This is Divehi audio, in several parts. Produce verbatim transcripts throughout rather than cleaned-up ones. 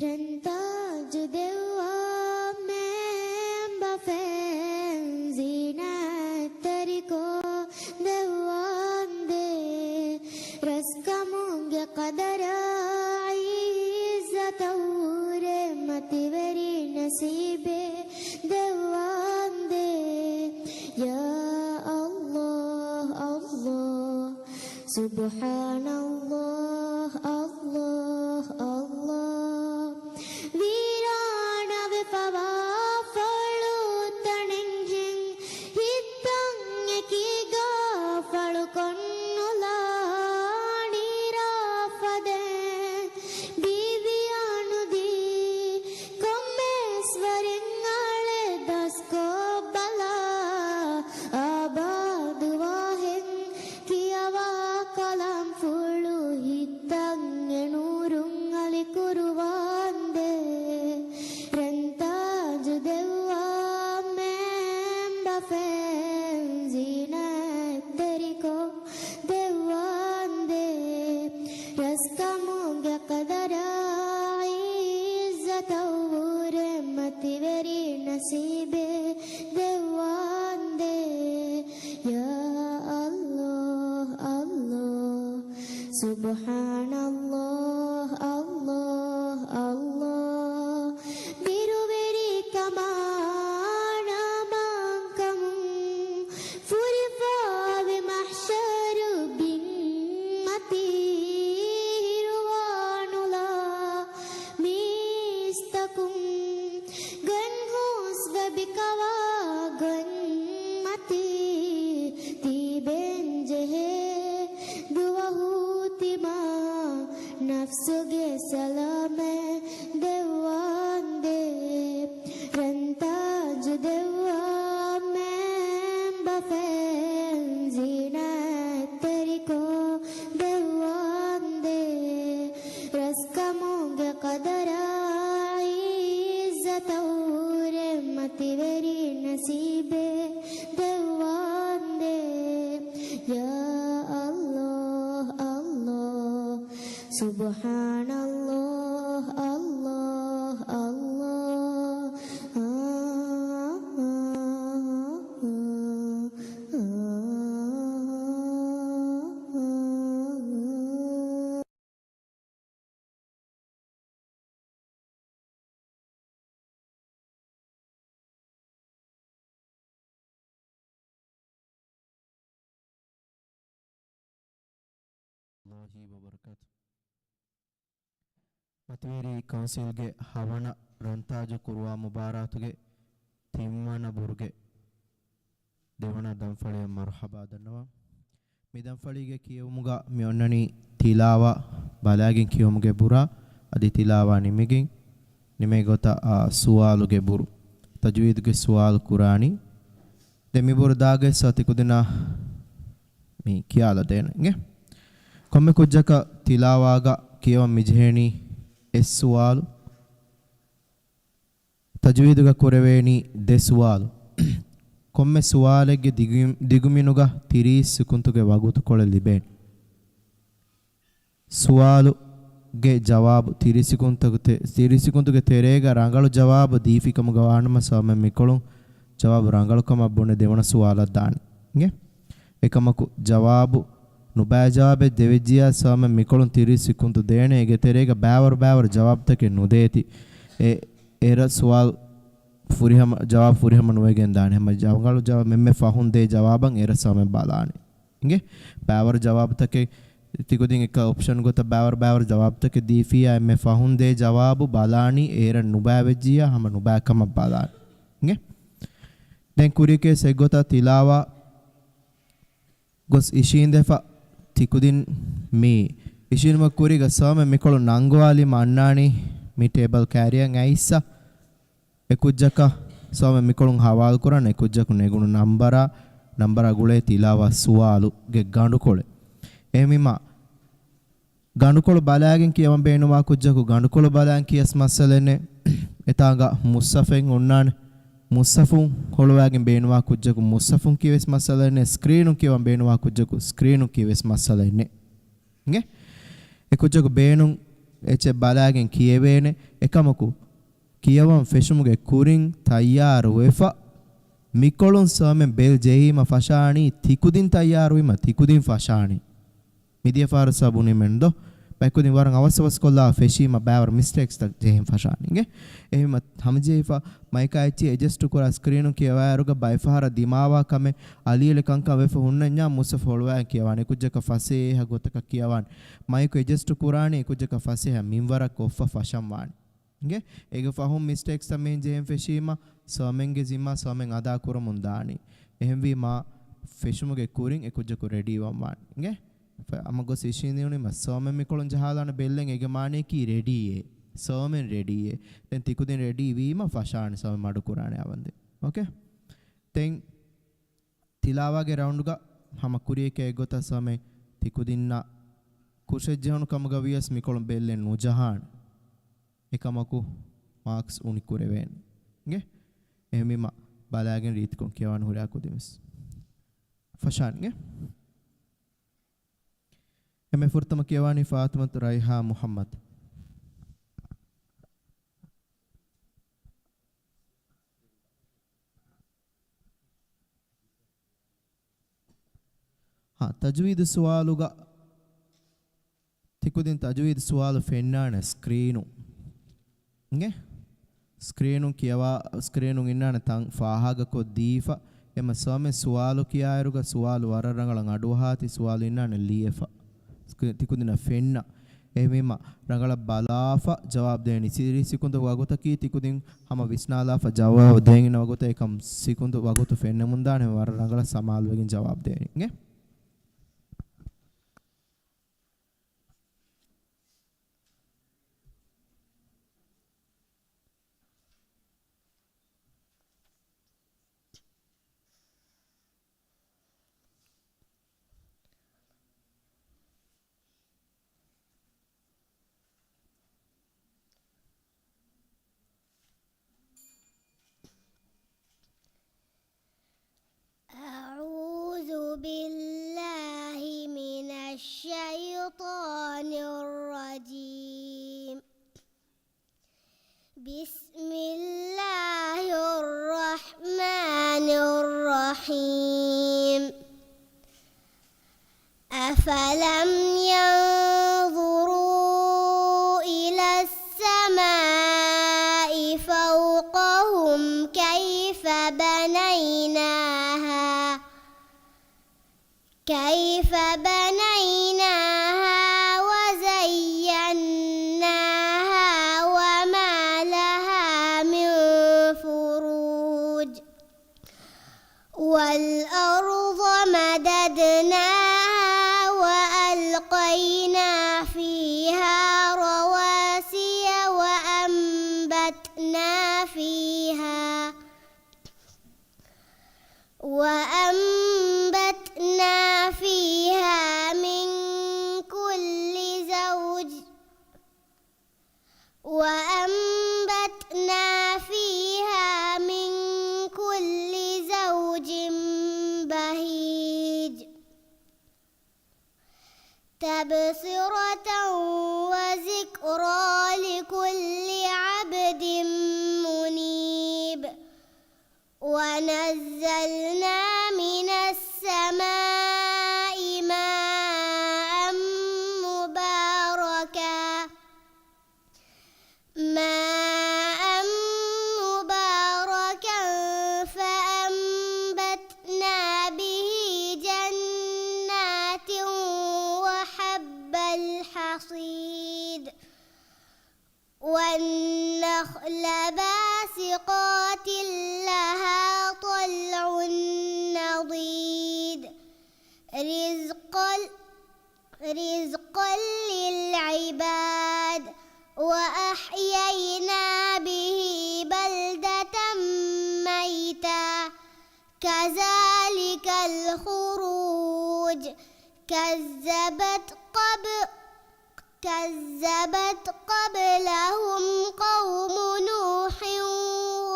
ރަންތާޖު ދެއްވާ މެންބަފައިން ޒީނަތްތެރިކޮށް ދެއްވާނދޭ. ރަސްކަމުގެ ޤަދަރާ ޢިއްޒަތަށް އުރެ މަތިވެރި ނަސީބެއް ދެއްވާނދޭ. ޔާ ﷲ، ﷲ، ސުބްޙާނަﷲ، ﷲ، ﷲ. ވީރާނާވެފަވާ ފޮޅުތަނެއްހެން ހިތްތައް އެކީގަ ފަޅުކޮށްނުލާ ނީރާ ފަދައިން ބީވިޔާ ނުދީ. ކޮންމެސް ވަރެއް އަޅެ ދަސްކޮށްބަލާ. އާބާދުވާހެން ކިޔަވާ ކަލާމްފުޅު ހިތްތައް އެ ނޫރުން އަލިކުރުވާނދޭ. ރަންތާޖު ދެއްވާ މެންބަފައިން ޒީނަތްތެރިކޮށް ދެއްވާނދޭ. ރަސްކަމުގެ ޤަދަރާ ޢިއްޒަތަށް އުރެ މަތިވެރި ނަސީބެއް ދެއްވާނދޭ. ޔާ ﷲ، ﷲ، ސުބްޙާނަﷲ، ﷲ، ﷲ. ބިރުވެރިކަމާ ނަމާންކަމުން ފުރިފާވި މަޙްޝަރު ބިންމަތީ ހިރުވާނުލާ މީސްތަކުން ގޮތް ހުސްވެ ބިކަވާ ގޮތްމަތީ ތިބެންޖެހޭ ދުވަހު ތިމާ ނަފްސުގެ ސަލާމަތް ދެއްވާނދޭ. ރަންތާޖު ދެއްވާ މެންބަފައިން ޒީނަތްތެރިކޮށް ދެއްވާނދޭ. ރަސްކަމުގެ ޤަދަރާ ޢިއްޒަތަށް އުރެ މަތިވެރި ނަސީބެއް ދެއްވާނދޭ. ޔާ ﷲ، ﷲ، ސުބްޙާނަﷲ، ﷲ، ﷲ. އާ، އާ، އާ، އާ. މަތިވެރި ކައުންސިލްގެ ހަވަނަ ރަންތާޖު ކުރުވާ މުބާރާތުގެ ތިންވަނަ ބުރުގެ ދެވަނަ ދަންފަޅިއަށް މަރުޙަބާ ދަންނަވަން. މި ދަންފަޅީގެ ކިޔެވުމުގަ މި އޮންނަނީ ތިލާވާ ބަލާގެން ކިޔެވުމުގެ ބުރާ، އަދި ތިލާވާ ނިމިގެން، ނިމޭ ގޮތަށް އާ ސުވާލުގެ ބުރު، ތަޖުވީދުގެ ސުވާލު ކުރާނީ. ދެން މި ބުރު ދާގައިސް ތިކުދިންނަށް މި ކިޔާލަދޭނެ އިނގޭ. ކޮންމެ ކުއްޖަކަށް ތިލާވާގަ ކިޔަވަން މިޖެހޭނީ އެއް ސުވާލު. ތަޖުވީދުގަ ކުރެވޭނީ ދެ ސުވާލު. ކޮންމެ ސުވާލެއްގެ ދިގު-، ދިގުމިނުގަ ތިރީސް ސިކުންތުގެ ވަގުތުކޮޅެއް ލިބޭނެ. ސުވާލުގެ ޖަވާބު ތިރީސް ސިކުންތަކު ތެ-، ތިރީސް ސިކުންތުގެ ތެރޭގަ ރަނގަޅު ޖަވާބު ދީފިކަމުގަ ވާނަމަ، ސަމަ މިކޮޅުން ޖަވާބު ރަނގަޅުކަމަށް ބުނެ ދެވަނަ ސުވާލަށް ދާނެ. އިނގޭ؟ އެކަމަކު، ޖަވާބު ނުބައި ޖަވާބެއް ދެވިއްޖިޔާ، ސަމަ މިކޮޅުން ތިރީސް ސިކުންތު ދޭނެ. އޭގެ ތެރޭގަ ބައިވަރު ބައިވަރު ޖަވާބުތަކެއް ނުދޭތީ. އެ، އެރަށް ސުވާލު ފުރިހަމަ، ޖަވާބު ފުރިހަމަ ނުވެގެން ދާނެ. ހަމަ ރަނގަޅު ޖަވާބު މެންމެ ފަހުން ދޭ ޖަވާބަށް އެރަށް ސަމަ ބަލާނެ. އިނގޭ؟ ބައިވަރު ޖަވާބުތަކެއް ތިކުދިން އެކަ އޮޕްޝަން ގޮތަށް ބައިވަރު ބައިވަރު ޖަވާބުތަކެއް ދީފިޔާ، އެންމެ ފަހުން ދޭ ޖަވާބު ބަލާނީ އޭރަށް ނުބައިވެއްޖިޔާ ހަމަ ނުބައިކަމަށް ބަލާނީ. އިނގޭ؟ ދެން ކުރިޔަކޭސް އެއްގޮތަށް ތިލާވާ ގޮސް އިށީނދެފަ ތިކުދިން މި އިށީނުމަށް ކުރީގަ ސަމަ މިކޮޅު ނަންގަވާލީމަ އަންނާނީ މި ޓޭބަލް ކައިރިއަށް އައިއްސަ. އެކުއްޖަކަށް ސަމަ މިކޮޅުން ހަވާލުކުރަން އެކުއްޖަކު ނެގުނު ނަންބަރާ، ނަންބަރާ ގުޅޭ ތިލާވާ ސުވާލުގެ ގަނޑުކޮޅެއް. އެހެންވީމާ، ގަނޑުކޮޅު ބަލާގެން ކިޔަވަން ބޭނުންވާ ކުއްޖަކު ގަނޑުކޮޅު ބަލާން ކިޔަސް މައްސަލައެއް ނެތް. އެތާނގަ މުއްސަފެއް އޮންނާނެ. މުއްސަފުން ހޮޅުވާގެން ބޭނުންވާ ކުއްޖަކު މުއްސަފުން ކިޔަވެސް މައްސަލައެއް ނެތް. ސްކްރީނުން ކިޔަވަން ބޭނުންވާ ކުއްޖަކު ސްކްރީނުން ކިޔަވެސް މައްސަލައެއް ނެތް. އިނގޭ؟ އެ ކުއްޖަކު ބޭނުން އެއްޗެއް ބަލާގެން ކިޔެވޭނެ. އެކަމަކު، ކިޔަވަން ފެށުމުގެ ކުރިން ތައްޔާރު ވެފަ، މިކޮޅުން ސަމެން ބެލް ޖެހީމަ ފަށާނީ ތިކުދިން ތައްޔާރުވީމަ ތިކުދިން ފަށާނީ. މިދިޔަ ފަހަރު ސަބުނިމެން ދޯ؟ ބައިކުދިން ވަރަށް އަވަސް އަވަސް ކޮށްލާ ފެށީމަ ބައިވަރު މިސްޓޭކްސްތައް ޖެހެން ފަށާނީ. އިނގޭ؟ އެހެންމަ ހަމަޖެހިފަ މައިކާ އެއްޗި އެޑްޖަސްޓު ކުރާ ސްކްރީނުން ކިޔަވާއިރުގަ ބައިފަހަރަށް ދިމާވާ ކަމެއް އަލިއެޅި ކަންކަން ވެފަ ހުންނަންޏާ މުސް ފޮޅުވާ ކިޔަވާނެ އެކުއްޖަކަށް ފަސޭހަ ގޮތަކަށް ކިޔަވާނެ. މައިކު އެޑްޖަސްޓު ކުރާނީ އެކުއްޖަކަށް ފަސޭހަ މިންވަރަށް ކޮށްފަ ފަށަން ވާނެ. އިނގޭ؟ އޭގެ ފަހުން މިސްޓޭކްސްތައް މިހެން ޖެހެން ފެށީމަ ސަމެންގެ ޒިންމާ ސަމެން އަދާ ކުރަމުން ދާނީ. އެހެންވީމަ ފެށުމުގެ ކުރިން އެކުއްޖަކު ރެޑީ ވަން ވާނެ. އިނގޭ؟ ފެ-، ހަމަ ގޮސް އިށީނދެވުނީމަ ސަމެން މިކޮޅުން ޖަހާލާނެ ބެއްލެން އޭގެ މާނަޔަކީ ރެޑީއޭ. ސަމެން ރެޑީއޭ. ދެން ތިކުދިން ރެޑީ ވީމަ ފަށާނެ ސަމެން މަޑުކުރާނެ އަވަންދެން. އޯކޭ؟ ދެން ތިލާވާގެ ރައުންޑްގަ ހަމަ ކުރިޔަކޭ އެއްގޮތަށް ސަމެން ތިކުދިންނަށް ކުށެއްޖެހުނު ކަމުގަ ވިޔަސް މިކޮޅުން ބެއްލެން ނުޖަހާނެ. އެކަމަކު މާކްސް އުނިކުރެވޭނެ. އިނގޭ؟ އެހެންވީމަ ބަލާގެން ރީތިކޮށް ކިޔަވާން ހުރިހާ ކުދިންވެސް ފަށާނެ. އިނގޭ؟ އެންމެ ފުރަތަމަ ކިޔަވާނީ ފާތިމަތު ރައިހާ މުޙައްމަދު. ހާ، ތަޖުވީދު ސުވާލުގަ ތިކުދިން ތަޖުވީދު ސުވާލު ފެންނާނެ ސްކްރީނު. އިނގޭ؟ ސްކްރީނުން ކިޔަވާ، ސްކްރީނުން އިންނާނެ ތަން ފާހަގަކޮށް ދީފަ، އެމަ ސަމެ ސުވާލު ކިޔާއިރުގަ ސުވާލު ވަރަށް ރަނގަޅަށް އަޑުއަހާތި ސުވާލު އިންނާނެ ލިޔެފަ. ސްކްރީ-، ތިކުދިންނަށް ފެންނަ. އެހެންވީމަ ރަނގަޅަށް ބަލާފަ ޖަވާބު ދޭނީ. ސިރި ސިކުނދު ވަގުތަކީ ތިކުދިން ހަމަ ވިސްނާލާފަ ޖަވާބު ދޭން އިންނަ ވަގުތަށް އެކަމް ސިކުނދު ވަގުތު ފެންނަމުން ދާނެ ވަރަށް ރަނގަޅަށް ސަމާލުވެގެން ޖަވާބު ދޭނީ. އިނގޭ؟ أعوذ بالله من الشيطان الرجيم. بسم الله الرحمن الرحيم. أفلم ينظروا إلى السماء فوقهم كيف بنيناها، كيف بنيناها وزيناها وما لها من فروج. والأرض مددناها وألقينا فيها رواسي وأنبتنا فيها، وأنبتنا فيها من كل زوج، وأنبتنا فيها من كل زوج بهيج. تبصرة وذكرى لكل عبد منيب. ونزلنا من السماء ماء مباركا، ماء مباركا فأنبتنا به جنات وحب الحصيد. والنخل باسقات لها طلع نضيد. رزقا، رزقا للعباد. وأحيينا به بلدة ميتا. كذلك الخروج. كذبت قبل كذبت قبلهم قوم نوح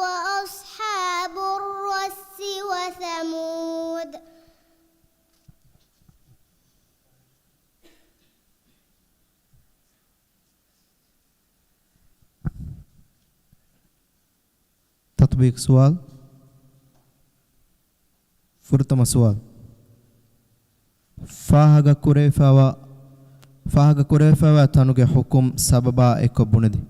وأصحاب الرس وثمود. ސުވާލު. ފުރަތަމަ ސުވާލު. ފާހަގަ ކުރެވިފައިވާ، ފާހަގަ ކުރެވިފައިވާ ތަނުގެ ޙުކުމް ސަބަބާ އެއްކޮށް ބުނެދި.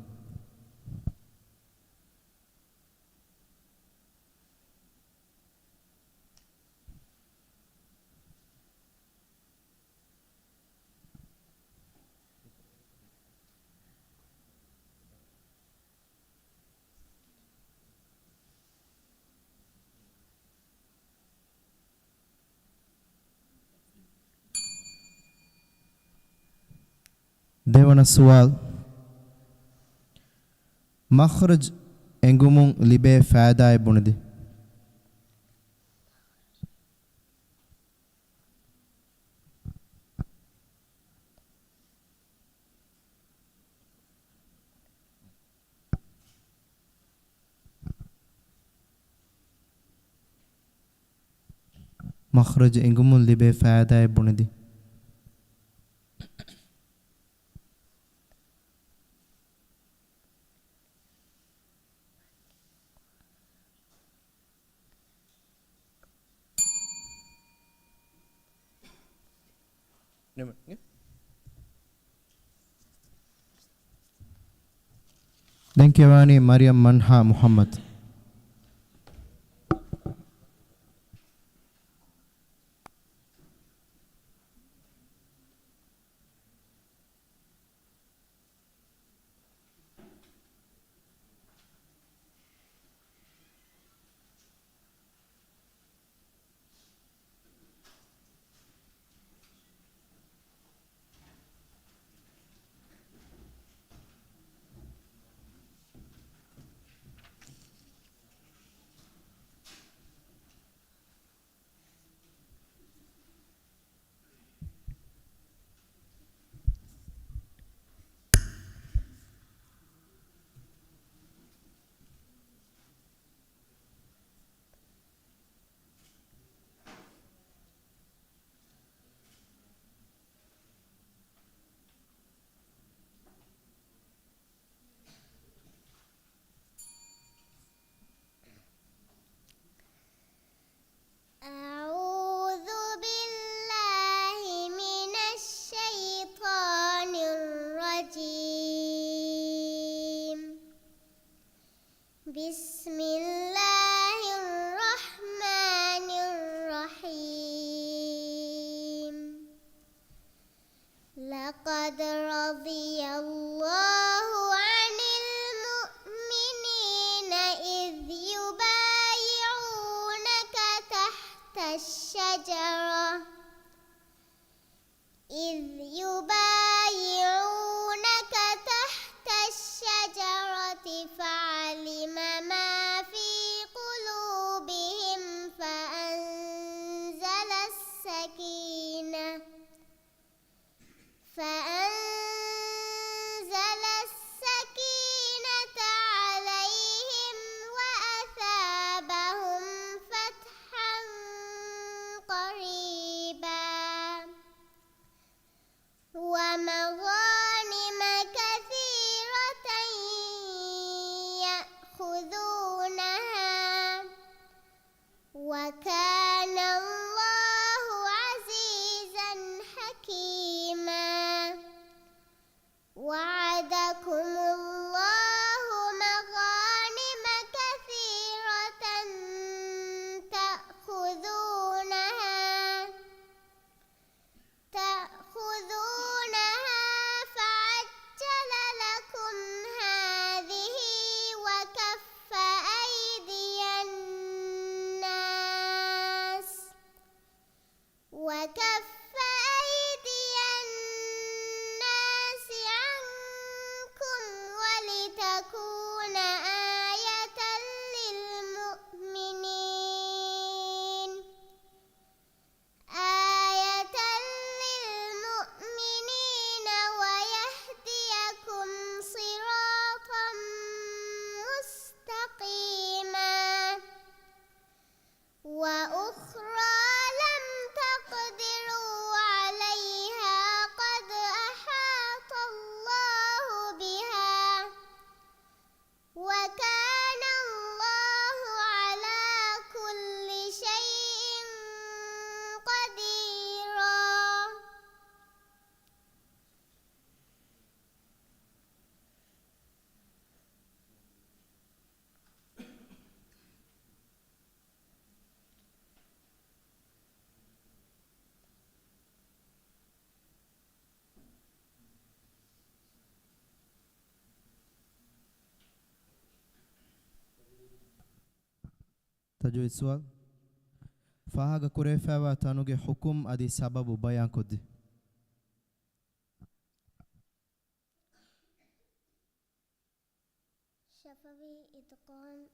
ދެވަނަ ސުވާލު. މަޚްރަޖް އެނގުމުން ލިބޭ ފައިދާއެއް ބުނެދި. މަޚްރަޖް އެނގުމުން ލިބޭ ފައިދާއެއް ބުނެދި. ދެން ކިޔަވާނީ މަރިޔަމް މަންހާ މުޙައްމަދު. أعوذ بالله من الشيطان الرجيم. بسم الله الرحمن الرحيم. لقد رضي الله عن المؤمنين إذ يبايعونك تحت الشجرة، إذ يبايعونك تحت الشجرة فعلم ما في قلوبهم فأنزل السكينة، فأنزل السكينة عليهم وأثابهم فتحا قريبا. ومغانم كثيرة يأخذونها، وكان الله عزيزا حكيما. وعدكم الله مغانم كثيرة تأخذونها تأخذونها فعجل لكم هذه وكف أيدي الناس، وكف أيدي الناس عنكم ولتكون آية للمؤمنين. آية للمؤمنين ويهديكم صراطا مستقيما. وأخرى لم تقدروا عليها قد أحاط الله بها، ތަޖުވީދު ސުވާލު. ފާހަގަ ކުރެވިފައިވާ ތަނުގެ ޙުކުމް އަދި ސަބަބު ބަޔާންކޮށްދޭ. ޝަފަވީ އިދްޣާމް.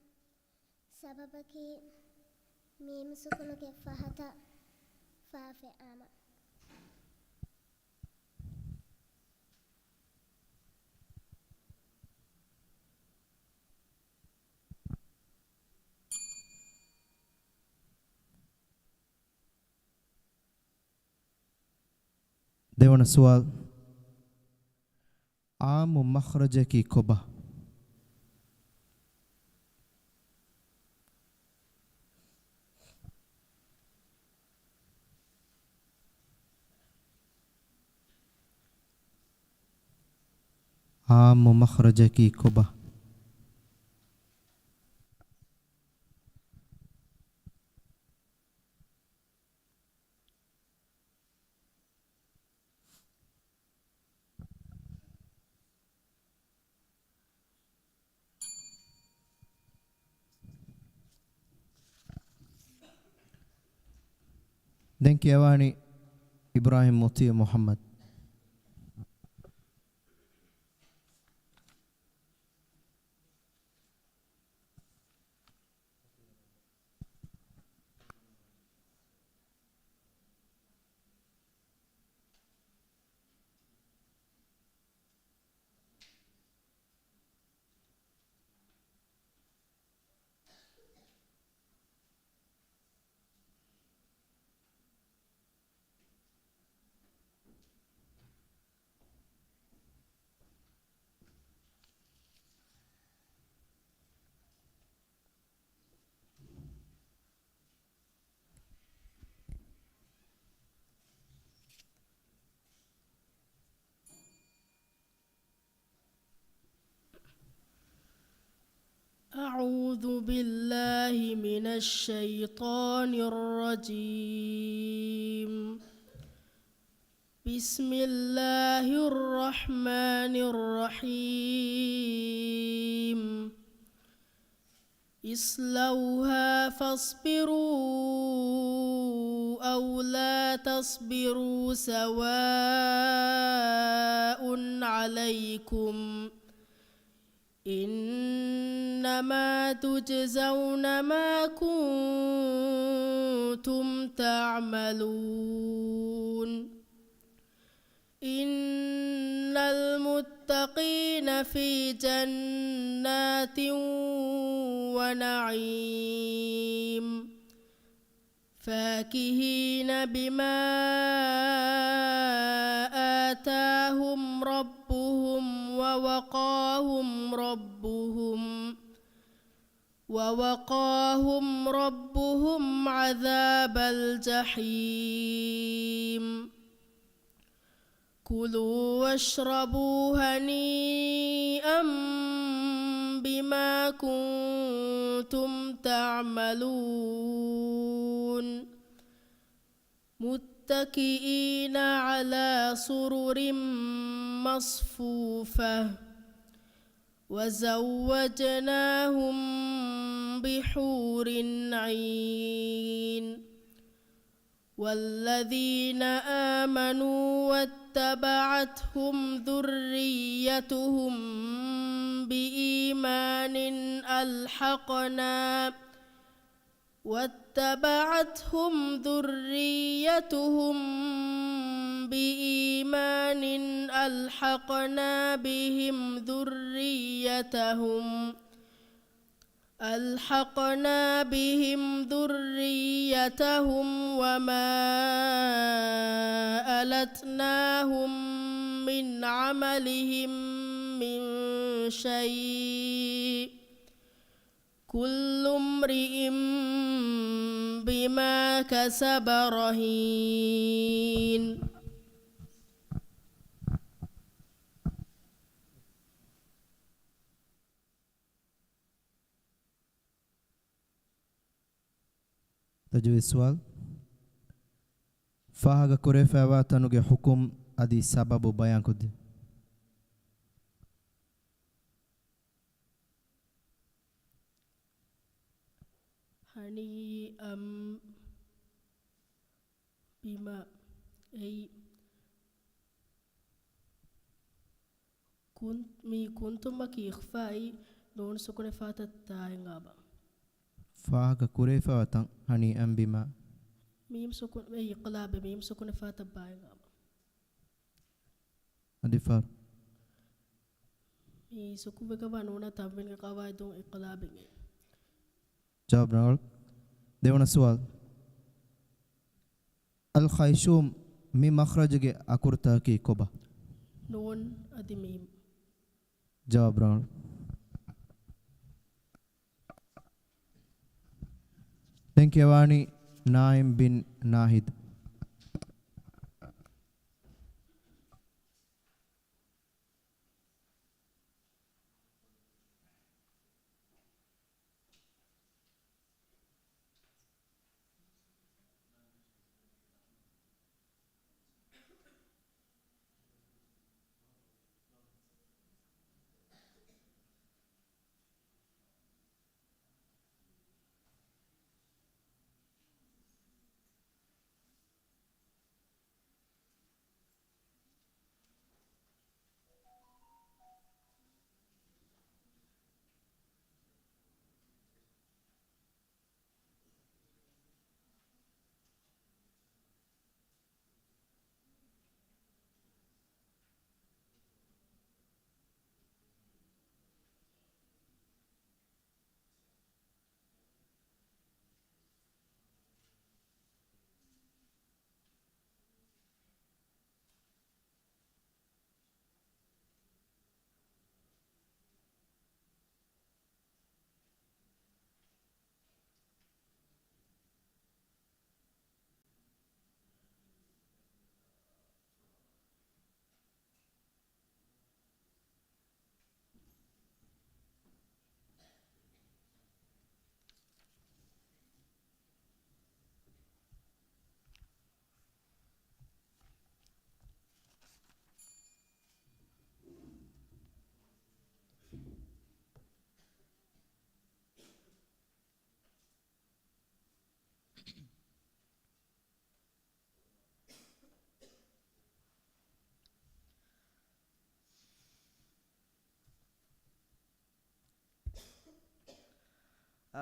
ސަބަބަކީ މީމު ސުކުނުގެ ފަހަތަށް ފާފެއް އާމަ. ދެވަނަ ސުވާލު. ޢާއްމު މަޚްރަޖަކީ ކޮބާ؟ ޢާއްމު މަޚްރަޖަކީ ކޮބާ؟ ދެން ކިޔަވާނީ އިބްރާހިމް މުތީޢު މުޙައްމަދު. أعوذ بالله من الشيطان الرجيم. بسم الله الرحمن الرحيم. اصلوها فاصبروا أو لا تصبروا سواء عليكم إنما تجزون ما كنتم تعملون. إن المتقين في جنات ونعيم. فاكهين بما آتاهم ربهم ووقاهم ربهم، ووقاهم ربهم عذاب الجحيم. كلوا واشربوا هنيئا بما كنتم تعملون. متكئين على سرر مصفوفة. وزوجناهم بحور عين. والذين آمنوا واتبعتهم ذريتهم بإيمان ألحقنا، واتبعتهم ذريتهم بإيمان ألحقنا بهم ذريتهم ألحقنا بهم ذريتهم وما ألتناهم من عملهم من شيء، كل امرئ بما كسب رهين. ތަޖުވީދު ސުވާލު. ފާހަގަ ކުރެވިފައިވާ ތަނުގެ ޙުކުމް އަދި ސަބަބު ބަޔާންކޮށްދޭ. ހަނީ އަން ބިމަ އެއީ ކުން، މީ ކުންތުމަކީ އިޚްފާއީ، ނޫން ސުކުނެފާތައް ތާއިން އާބަ. ފާހަގަ ކުރެވިފައިވާ ތަން ހަނީ އަން ބިމަ. މީމް ސުކުން، އެ އިޤްލާބެއް، މީމް ސުކުނެފާތައް ބާއިން އާބަ. އަދި ފާރު. މީ ސުކުންވެގަވާ ނޫނާ ތަންވީންގެ ޤަވާއިދުން އިޤްލާބެއް. ޖަވާބު ރަނގަޅު. ދެވަނަ ސުވާލު. އަލް ޚައިޝޫމް މި މަޚްރަޖުގެ އަކުރުތަކަކީ ކޮބާ؟ ނޫން އަދި މީމް. ޖަވާބު ރަނގަޅު. ދެން ކިޔަވާނީ ނާއިމް ބިން ނާހިދު.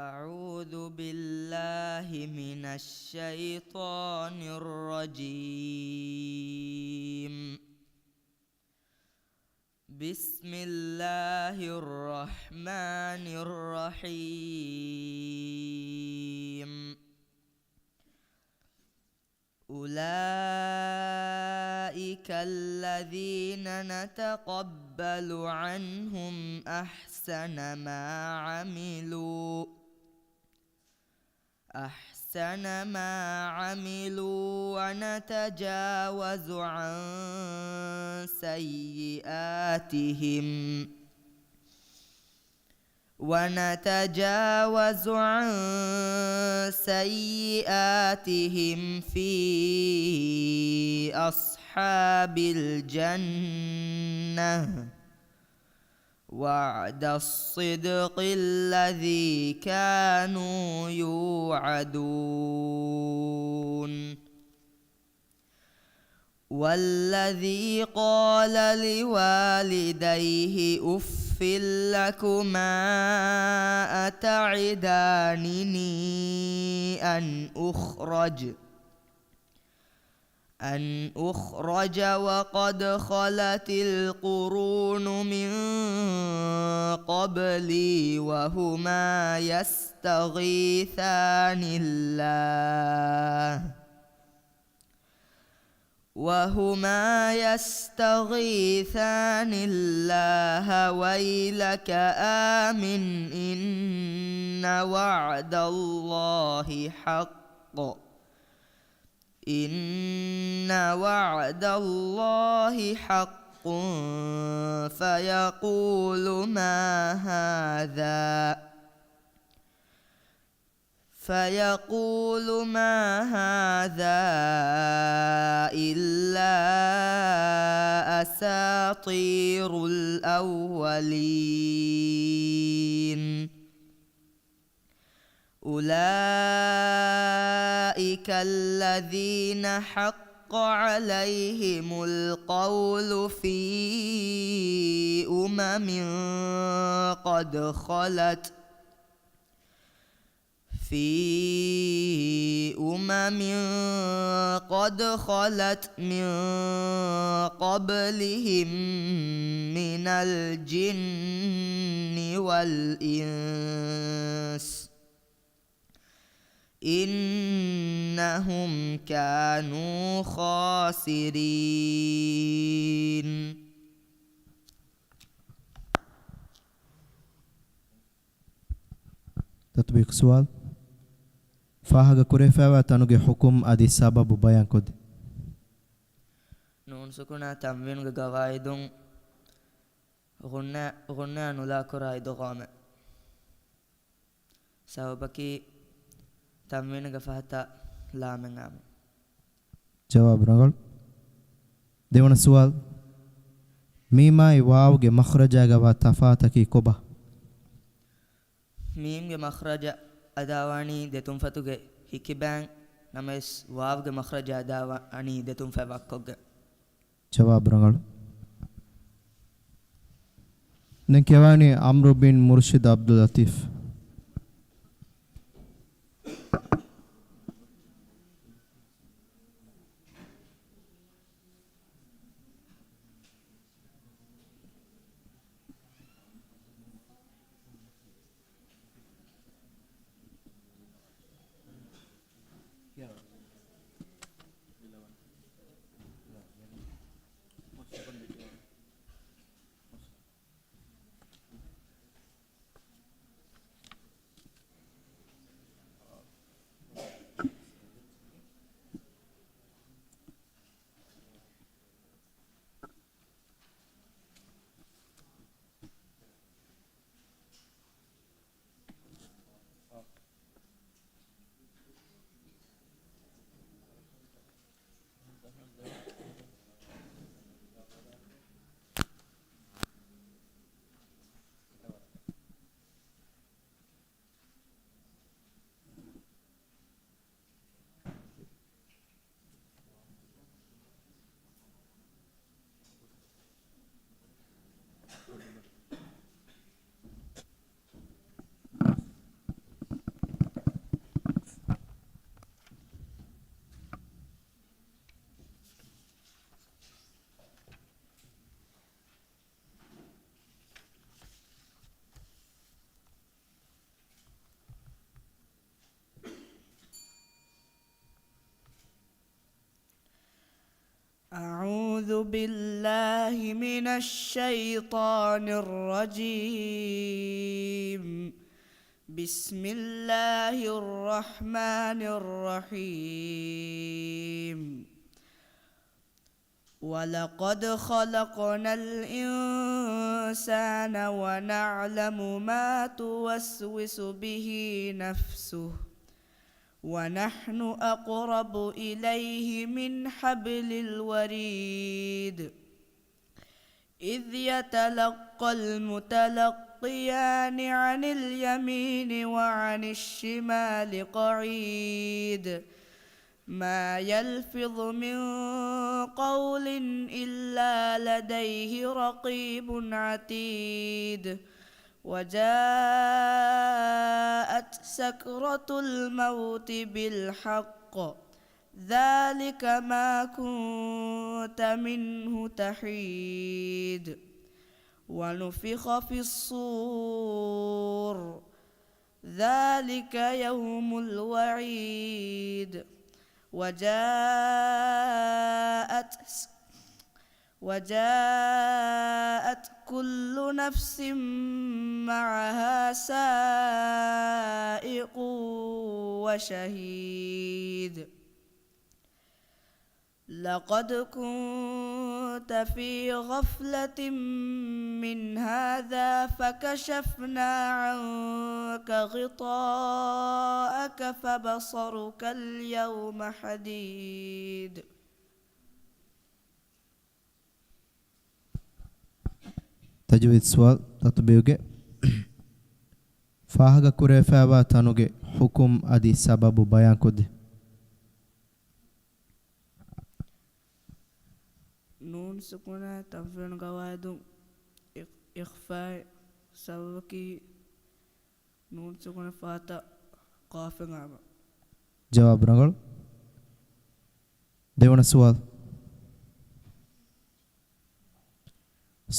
أعوذ بالله من الشيطان الرجيم. بسم الله الرحمن الرحيم. أولئك الذين نتقبل عنهم أحسن ما عملوا، أحسن ما عملوا ونتجاوز عن سيئاتهم، ونتجاوز عن سيئاتهم في أصحاب الجنة، وعد الصدق الذي كانوا يوعدون. والذي قال لوالديه أف لكما أتعدانني أن أخرج، أن أخرج وقد خلت القرون من قبلي وهما يستغيثان الله، وهما يستغيثان الله ويلك آمن إن وعد الله حق، إن وعد الله حق، فيقول ما هذا، فيقول ما هذا إلا أساطير الأولين. أولئك الذين حق عليهم القول في أمم قد خلت، في أمم قد خلت من قبلهم من الجن والإنس إنهم كانوا خاسرين. ތަޠްބީޤު ސުވާލު. ފާހަގަ ކުރެވިފައިވާ ތަނުގެ ޙުކުމް އަދި ސަބަބު ބަޔާންކޮށްދޭ. ނޫން ސުކުނާ ތަންވީނުގެ ގަވާއިދުން ޣުންނަ، ޣުންނަ ނުލާކުރާ އިދުޣާމެއް. ސަބަބަކީ ތަންވީނުގެ ފަހަތަށް ލާމެއް އާމެއް. ޖަވާބު ރަނގަޅު. ދެވަނަ ސުވާލު. މީމާއި ވާވުގެ މަޚްރަޖާގަ ވާ ތަފާތަކީ ކޮބާ؟ މީމްގެ މަޚްރަޖަ އަދާވާނީ ދެތުންފަތުގެ ހިކިބައިން، ނަމަވެސް ވާވްގެ މަޚްރަޖަ އަދާވާނީ ދެތުންފަތް ވައްކޮށްގެން. ޖަވާބު ރަނގަޅު. ދެން ކިޔަވާނީ ޢަމްރު ބިން މުރުޝިދު ޢަބްދުލް ލަތީފް. أعوذ بالله من الشيطان الرجيم. بسم الله الرحمن الرحيم. ولقد خلقنا الإنسان ونعلم ما توسوس به نفسه ونحن أقرب إليه من حبل الوريد. إذ يتلقى المتلقيان عن اليمين وعن الشمال قعيد. ما يلفظ من قول إلا لديه رقيب عتيد. وجاءت سكرة الموت بالحق. ذلك ما كنت منه تحيد. ونفخ في الصور. ذلك يوم الوعيد. وجاءت، وجاءت كل نفس معها سائق وشهيد. لقد كنت في غفلة من هذا فكشفنا عنك غطاءك فبصرك اليوم حديد. ތަޖުވީދު ސުވާލު ތަޠްބީޤުގެ. ފާހަގަކުރެވިފައިވާ ތަނުގެ ޙުކުމް އަދި ސަބަބު ބަޔާންކޮށްދޭ. ނޫން ސުކުނާއި ތަންވީނުގެ އަވަހަށް އިޚް-، އިޚްފާއި ސަބަބަކީ ނޫން ސުކުނަށް ފަހަތަށް ޤާފެއް އައިމަ. ޖަވާބު ރަނގަޅު. ދެވަނަ ސުވާލު.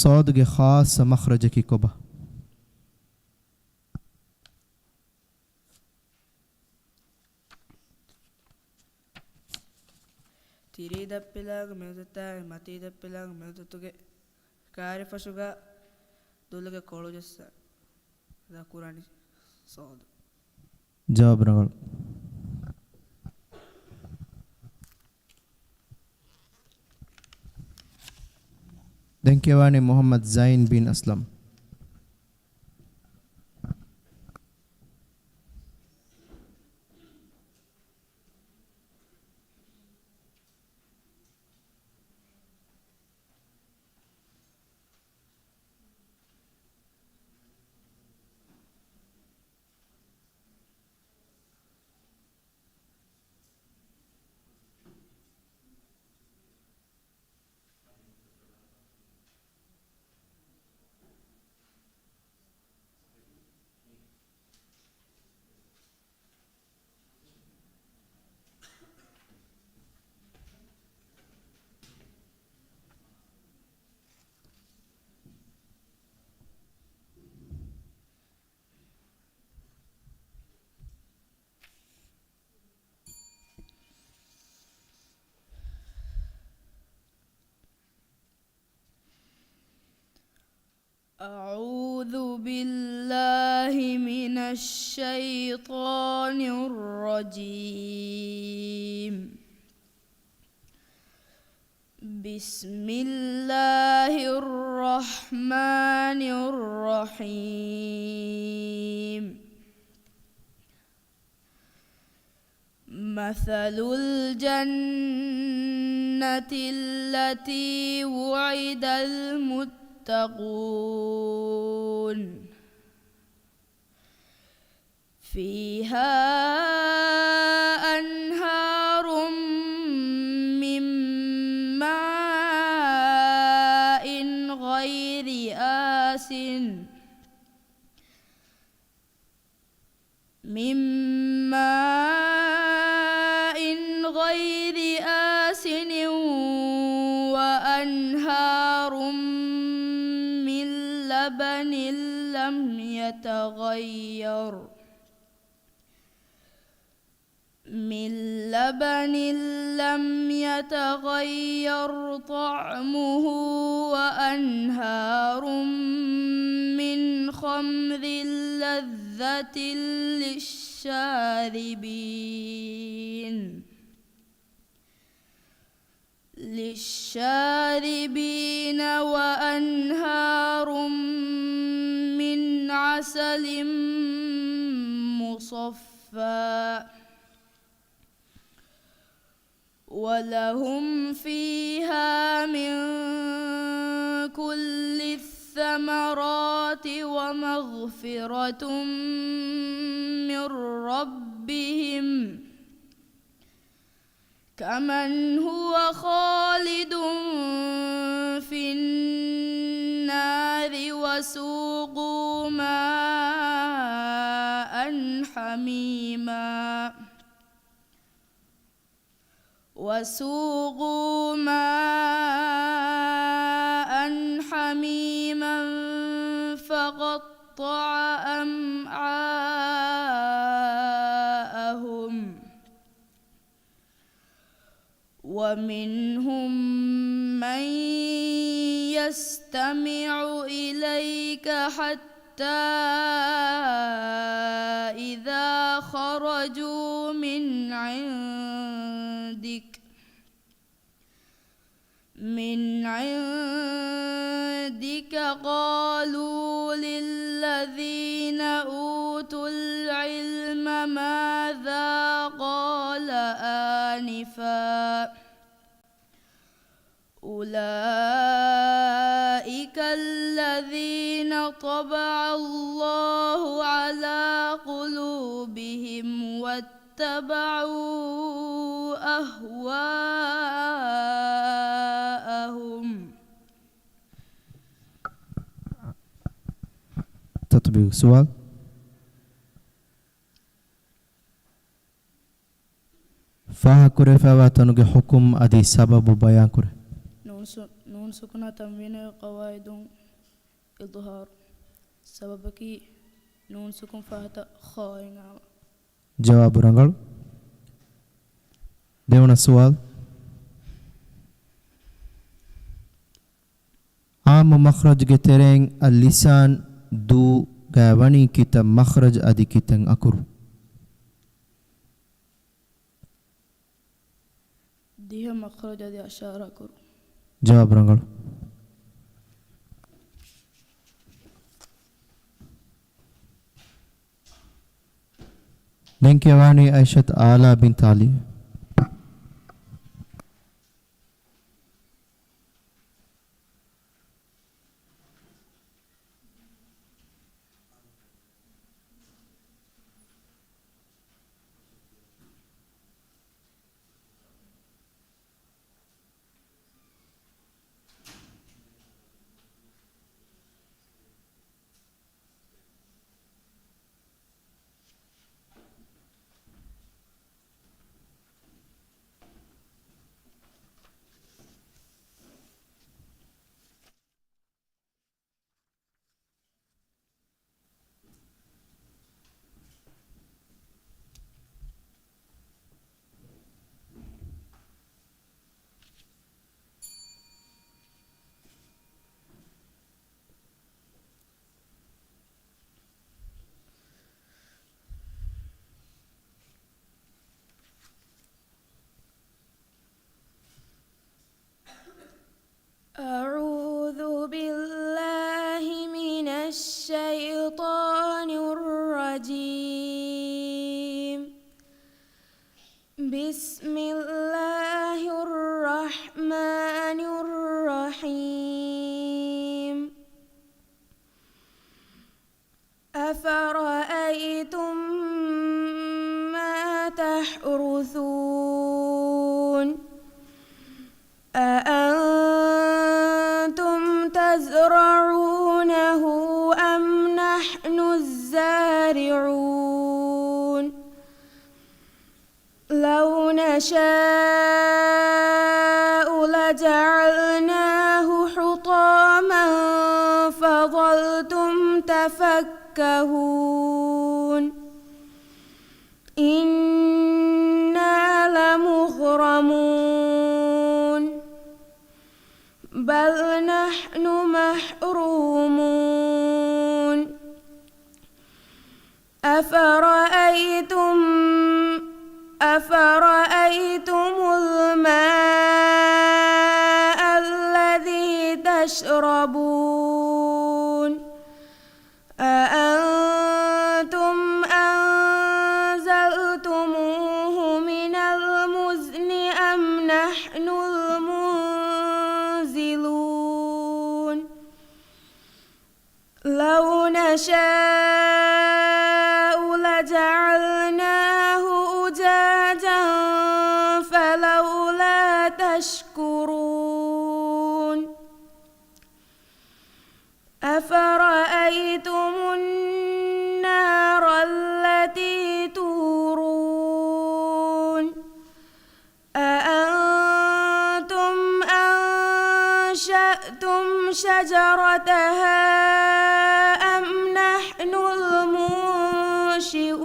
ޞާދުގެ ޚާއްޞަ މަޚްރަޖަކީ ކޮބާ؟ ތިރީ ދަތްޕިލާގެ މެދުތާއި މަތީ ދަތްޕިލާގެ މެދުތުގެ ކާރިފަށުގަ ދުލުގެ ކޮޅު ޖައްސާ ދަ ކުރާނީ ޞާދު. ޖަވާބު ރަނގަޅު. ދެން ކިޔަވާނީ މުޙައްމަދު ޒައިން ބިން އަސްލަމް. أعوذ بالله من الشيطان الرجيم. بسم الله الرحمن الرحيم. مثل الجنة التي وعد المتقون فيها أنهار من ماء غير آسن، من ماء غير آسن وأنهار من لبن لم يتغير، من لبن لم يتغير طعمه وأنهار من خمر لذة للشاربين، للشاربين وأنهار من عسل مصفى، ولهم فيها من كل الثمرات ومغفرة من ربهم، كمن هو خالد في النار وسوقوا ماء حميما، وسوقوا ماء حميما فقطع أمعاءهم، ومنهم من يستمع إليك حتى إذا خرجوا من عندك، من عندك قالوا للذين أوتوا العلم ماذا قال آنفا، أولئك الذين طبع الله على قلوبهم واتبعوا أهواءهم. ތަޠްބީޤު ސުވާލު. ފާހަގަކުރެވިފައިވާ ތަނުގެ ޙުކުމް އަދި ސަބަބު ބަޔާންކުރޭ. ނޫން ސު-، ނޫން ސުކުނާ ތަންވީނުގެ ޤަވާއިދުން އިޟްހާރު. ސަބަބަކީ ނޫން ސުކުން ފަހަތަށް ޚާއިން އާވާ. ޖަވާބު ރަނގަޅު. ދެވަނަ ސުވާލު. އާއްމު މަޚްރަޖުގެ ތެރެއިން އައްލިސާން ދޫ ގައި ވަނީ ކިތައް މަޚްރަޖް އަދި ކިތައް އަކުރު؟ ދިހަ މަޚްރަޖް އަދި އަށާރަ އަކުރު. ޖަވާބު ރަނގަޅު. ދެން ކިޔަވާނީ އައިޝަތު އާލާ ބިންތު ޢަލީ. أعوذ بالله من الشيطان الرجيم. بسم الله الرحمن الرحيم. أفرأيتم ما تحرثون أأنتم تزرعونه أم نحن الزارعون لو نشاء لجعلناه حطاما فظلتم تفكهون إنا لمغرمون بل نحن محرومون أفرأيتم أفرأيتم الماء الذي تشربون أأنتم أنزلتموه من المزن أم نحن المنزلون لو نشاء لجعلناه أجاجا فلولا تشكرون أفرأيتم النار التي تورون أأنتم أنشأتم شجرتها أم نحن المنشئون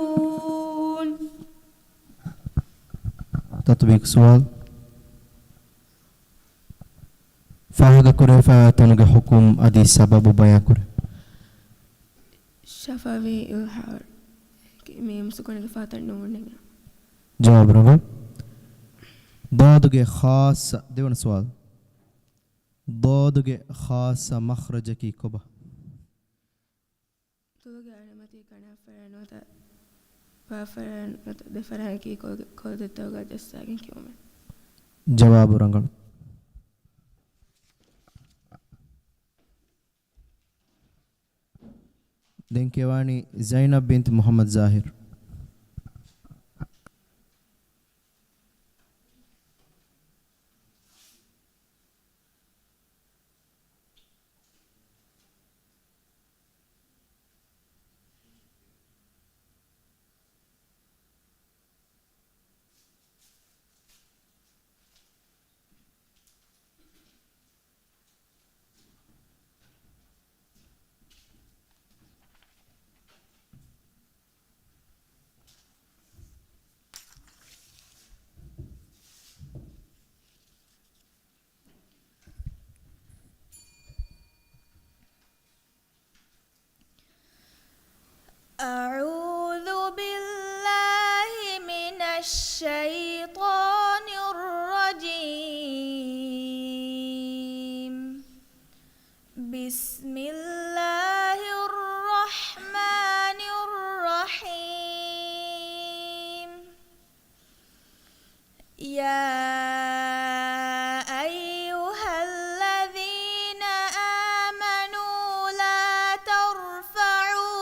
ތަޠްބީޤު ސުވާލު. ފާހަގަކުރެވިފައިވާ ތަނުގެ ޙުކުމް އަދި ސަބަބު ބަޔާންކުރޭ. ޝަފަވީ އިޟްހާރު. މީމް ސުކުނުގެ ފަހަތަށް ނޫން ނަގާ. ޖަވާބު ރަނގަޅު. ޟާދުގެ ޚާއްޞަ، ދެވަނަ ސުވާލު. ޟާދުގެ ޚާއްޞަ މަޚްރަޖަކީ ކޮބާ؟ ތުލުގެ އަޅަމަތީ ކަނާފަރާ ނުވަތަ ބާފަރާ ދެފަރާއަކީ ކޮލް-، ކޮލްގެ ތަކުގަ ޖައްސާގެން ކިޔުމެއް. ޖަވާބު ރަނގަޅު. ދެން ކިޔަވާނީ ޒައިނަބް ބިންތު މުޙައްމަދު ޒާހިރު. أعوذ بالله من الشيطان الرجيم. بسم الله الرحمن الرحيم. يا أيها الذين آمنوا لا ترفعوا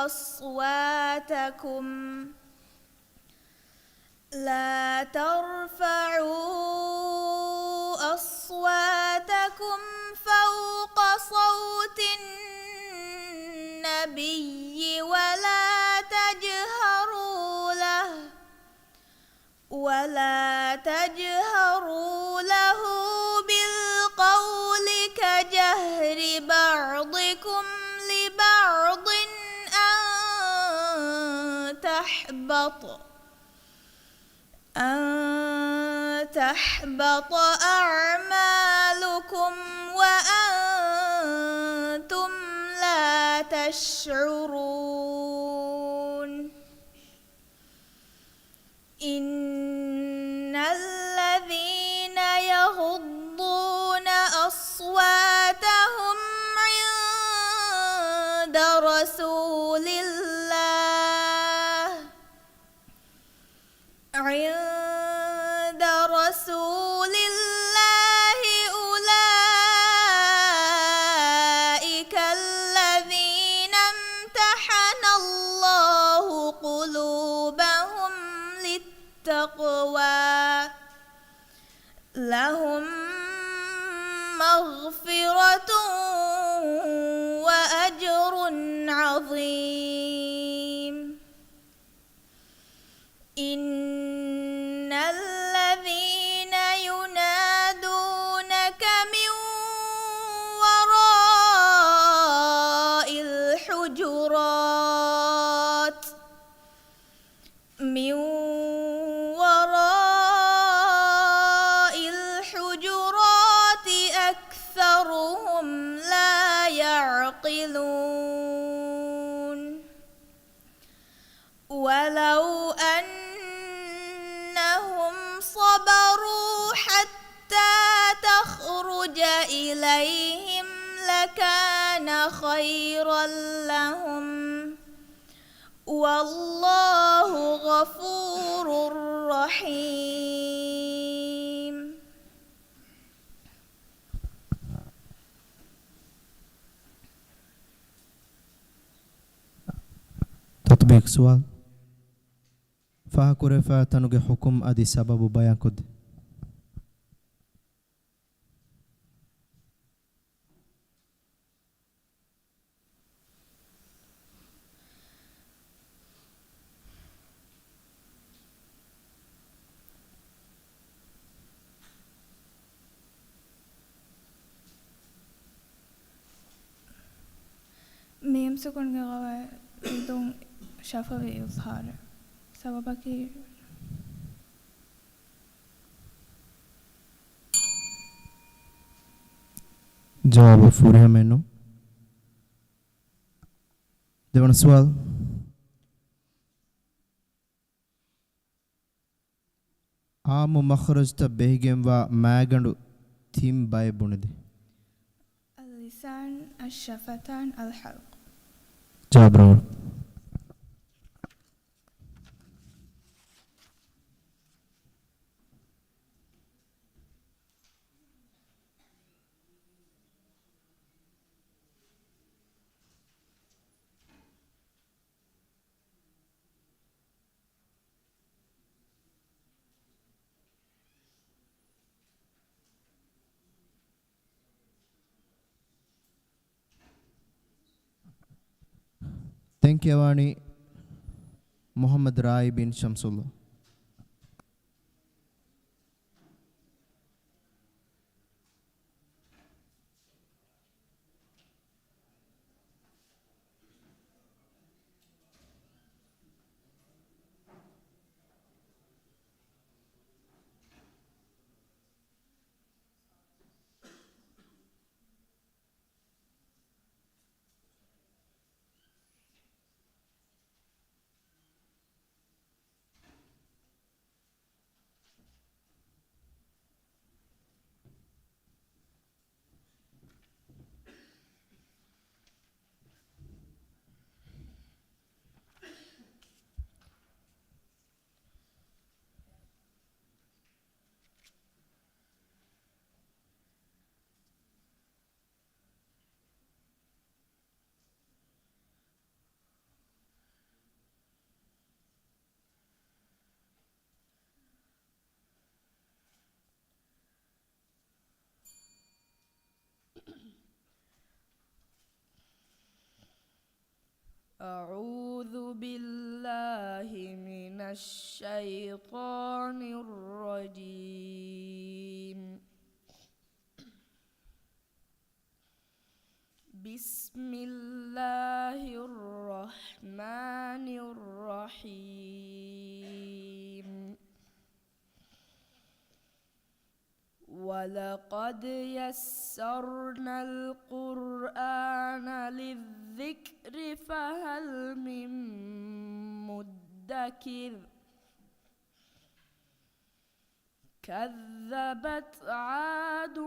أصواتكم، لا ترفعوا أصواتكم فوق صوت النبي ولا تجهروا له، ولا تجهروا له بالقول كجهر بعضكم لبعض أن تحبط، أن تحبط أعمالكم وأنتم لا تشعرون. إن الذين يغضون أصواتهم عند رسول الله، عند رسول الله أولئك الذين امتحن الله قلوبهم للتقوى، لهم مغفرة وأجر عظيم. إن الذين ينادونك من وراء الحجرات، من وراء الحجرات أكثرهم لا يعقلون. ولو أنهم صبروا حتى تخرج إليهم لكان خيرا لهم، والله غفور رحيم. ތަޠްބީޤު ސުވާލު. ފާހަގަކުރެވިފާ ތަނުގެ ޙުކުމް އަދި ސަބަބު ބަޔާންކޮށްދޭ. މީމް ސުކުންގެ ގަވާއިދުން ޝަފަވީ އިޒްހާރެއް. ސަބަބަކީ؟ ޖަވާބު ފުރިހަމައެއްނު. ދެވަނަ ސުވާލު. އާއްމު މަޚްރަޖުތައް ބެހިގެންވާ މާގަނޑު ތިން ބައެއް ބުނެދޭ. اللسان، الشفتان، الحلق. ޖަވާބު ރަނގަޅު. ދެން ކިޔަވާނީ މުޙައްމަދު ރާއި ބިން ޝަމްސުﷲ. أعوذ بالله من الشيطان الرجيم. بسم الله الرحمن الرحيم. ولقد يسرنا القرآن للذكر فهل من مدكر. كذبت عاد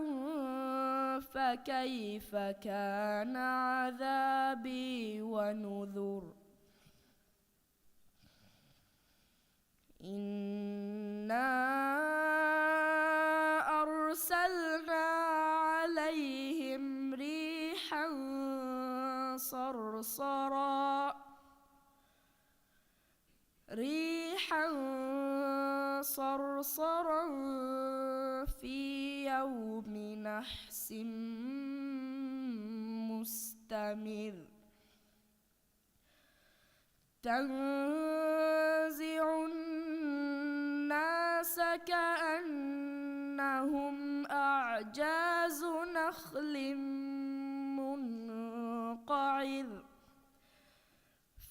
فكيف كان عذابي ونذر. إنا أرسلنا عليهم ريحا صرصرا، ريحا صرصرا في يوم نحس مستمر. تنزع الناس كأنهم أعجاز نخل منقعر.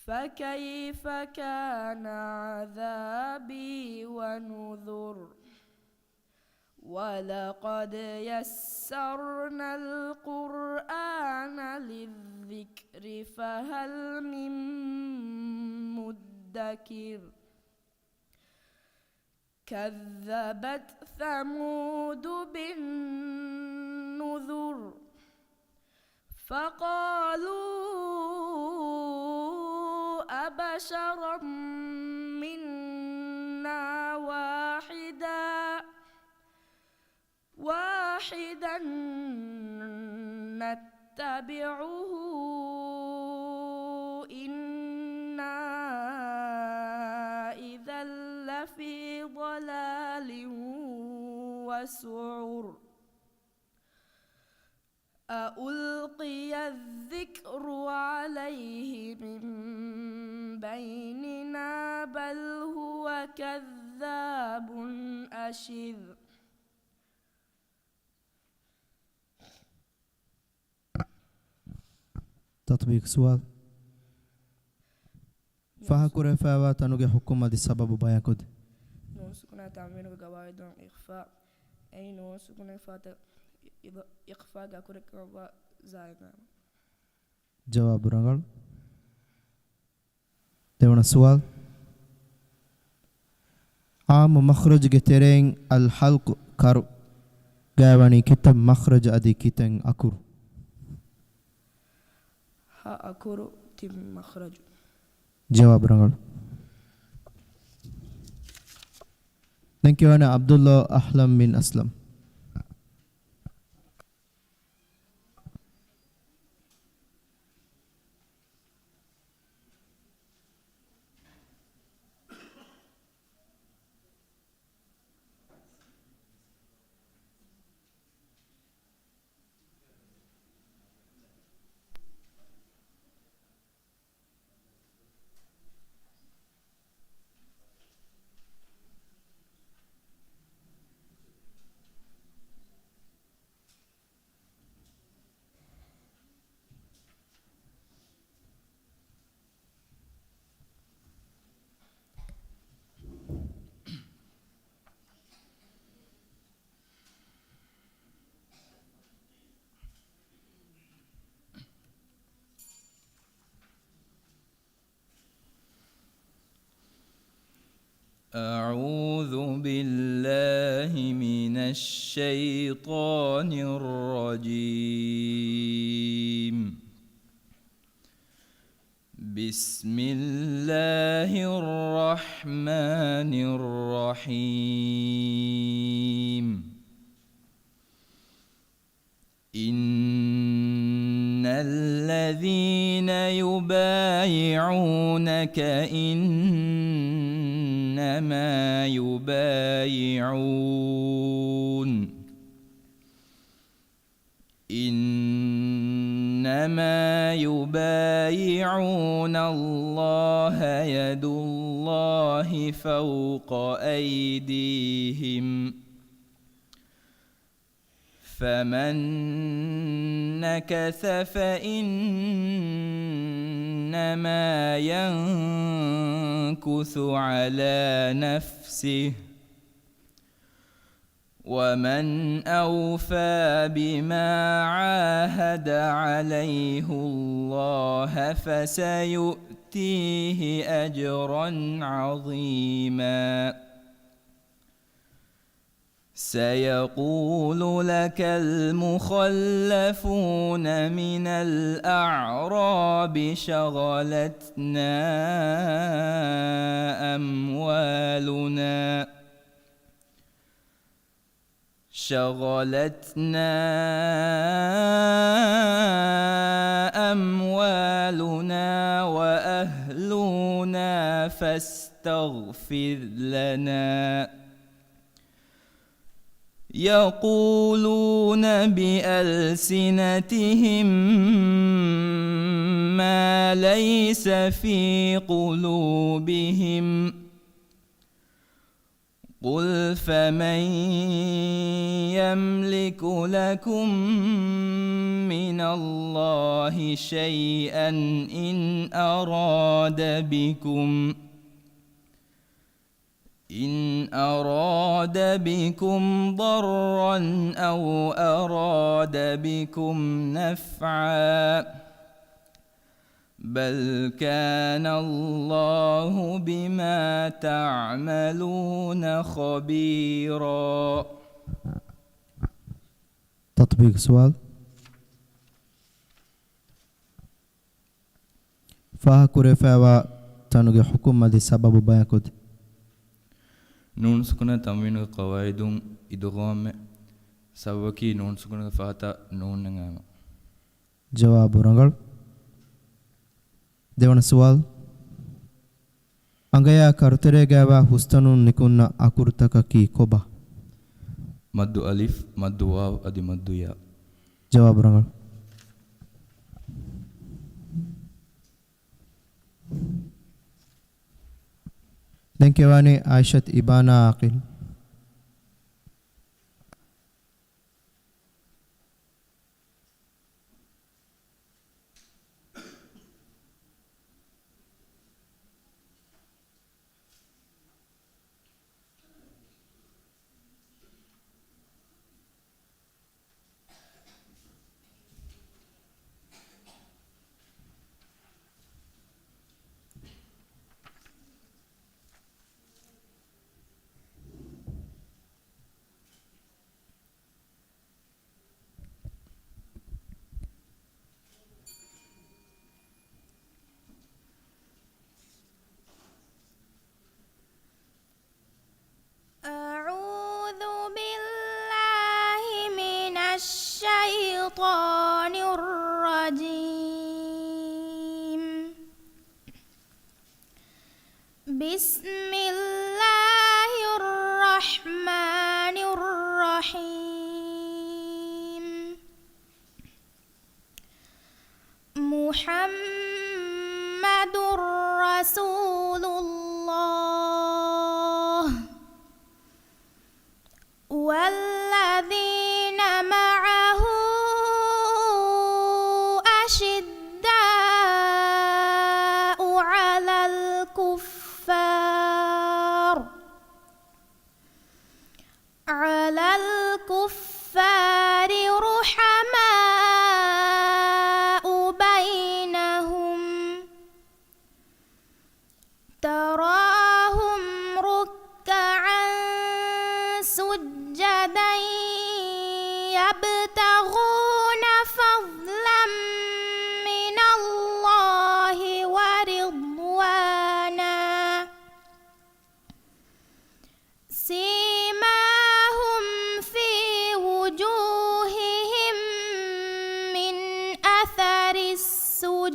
فكيف كان عذابي ونذر. ولقد يسرنا القرآن للذكر فهل من مدكر. كذبت ثمود بالنذر. فقالوا أبشرا منا واحدا، واحدا نتبعه إنا إذا لفي ضلال وسعر. أألقي الذكر عليه من بيننا بل هو كذاب أشر. ތަޠްބީޤު ސުވާލު. ފާހަގަކުރެވިފައިވާ ތަނުގެ ޙުކުމް އަދި ސަބަބު ބަޔާންކުރެވި. ނޫން ސުކުނާ ތަންވީނުގެ ގަވާއިދުން އިޚްފާ. އެއީ ނޫން ސުކުނާ އިޚްފާތައް އި-، އިޚްފާގެ އަކުރެއްކަމަށްވާ ޒާއިދު ނައިމާ. ޖަވާބު ރަނގަޅު. ދެވަނަ ސުވާލު. ޢާއްމު މަޚްރަޖުގެ ތެރެއިން އަލް ޙަލްޤު ކަރު ގާވަނީ ކިތައް މަޚްރަޖު އަދި ކިތައް އަކުރު؟ ހަ އަކުރު ތިން މަޚްރަޖު. ޖަވާބު ރަނގަޅު. ދެން ކިޔަވާނެ ޢަބްދުﷲ އަހްލަމް ބިން އަސްލަމް. أعوذ بالله من الشيطان الرجيم. بسم الله الرحمن الرحيم. إن الذين يبايعونك إنما يبايعون إنما يبايعون الله يد الله فوق أيديهم، فمن نكث فإنما ينكث على نفسه، ومن أوفى بما عاهد عليه الله فسيؤتيه أجرا عظيما. سيقول لك المخلفون من الأعراب شغلتنا أموالنا شغلتنا أموالنا وأهلنا فاستغفر لنا. يقولون بألسنتهم ما ليس في قلوبهم، قل فمن يملك لكم من الله شيئا إن أراد بكم إن أراد بكم ضرا أو أراد بكم نفعا، بل كان الله بما تعملون خبيرا. ތަޠްބީޤު ސުވާލު. ފާހަގަކުރެވިފައިވާ ތަނުގެ ޙުކުމް އަދި ސަބަބު ބަޔާންކޮށްދޭ. ނޫނު ސުކުނާ ތަންވީނުގެ ޤަވާއިދުން އިދުޣާމެއް، ސަބަބަކީ ނޫނު ސުކުނުގެ ފަހަތަށް ނޫން ނަގާމަ. ޖަވާބު ރަނގަޅު. ދެވަނަ ސުވާލު. އަނގަޔާ ކަރުތެރޭގައިވާ ހުސްތަނުން ނިކުންނަ އަކުރުތަކަކީ ކޮބާ؟ މައްދު އަލިފް، މައްދު ވާވް އަދި މައްދު ޔާ. ޖަވާބު ރަނގަޅު. ދެން ކިޔަވާނީ އާއިޝަތު އިބާނާ އާޤިލް. أعوذ بالله من الشيطان الرجيم. بسم الله الرحمن الرحيم. محمد رسول الله والذين معه أشداء على الكفار على الكفار رحماء بينهم تراهم ركعا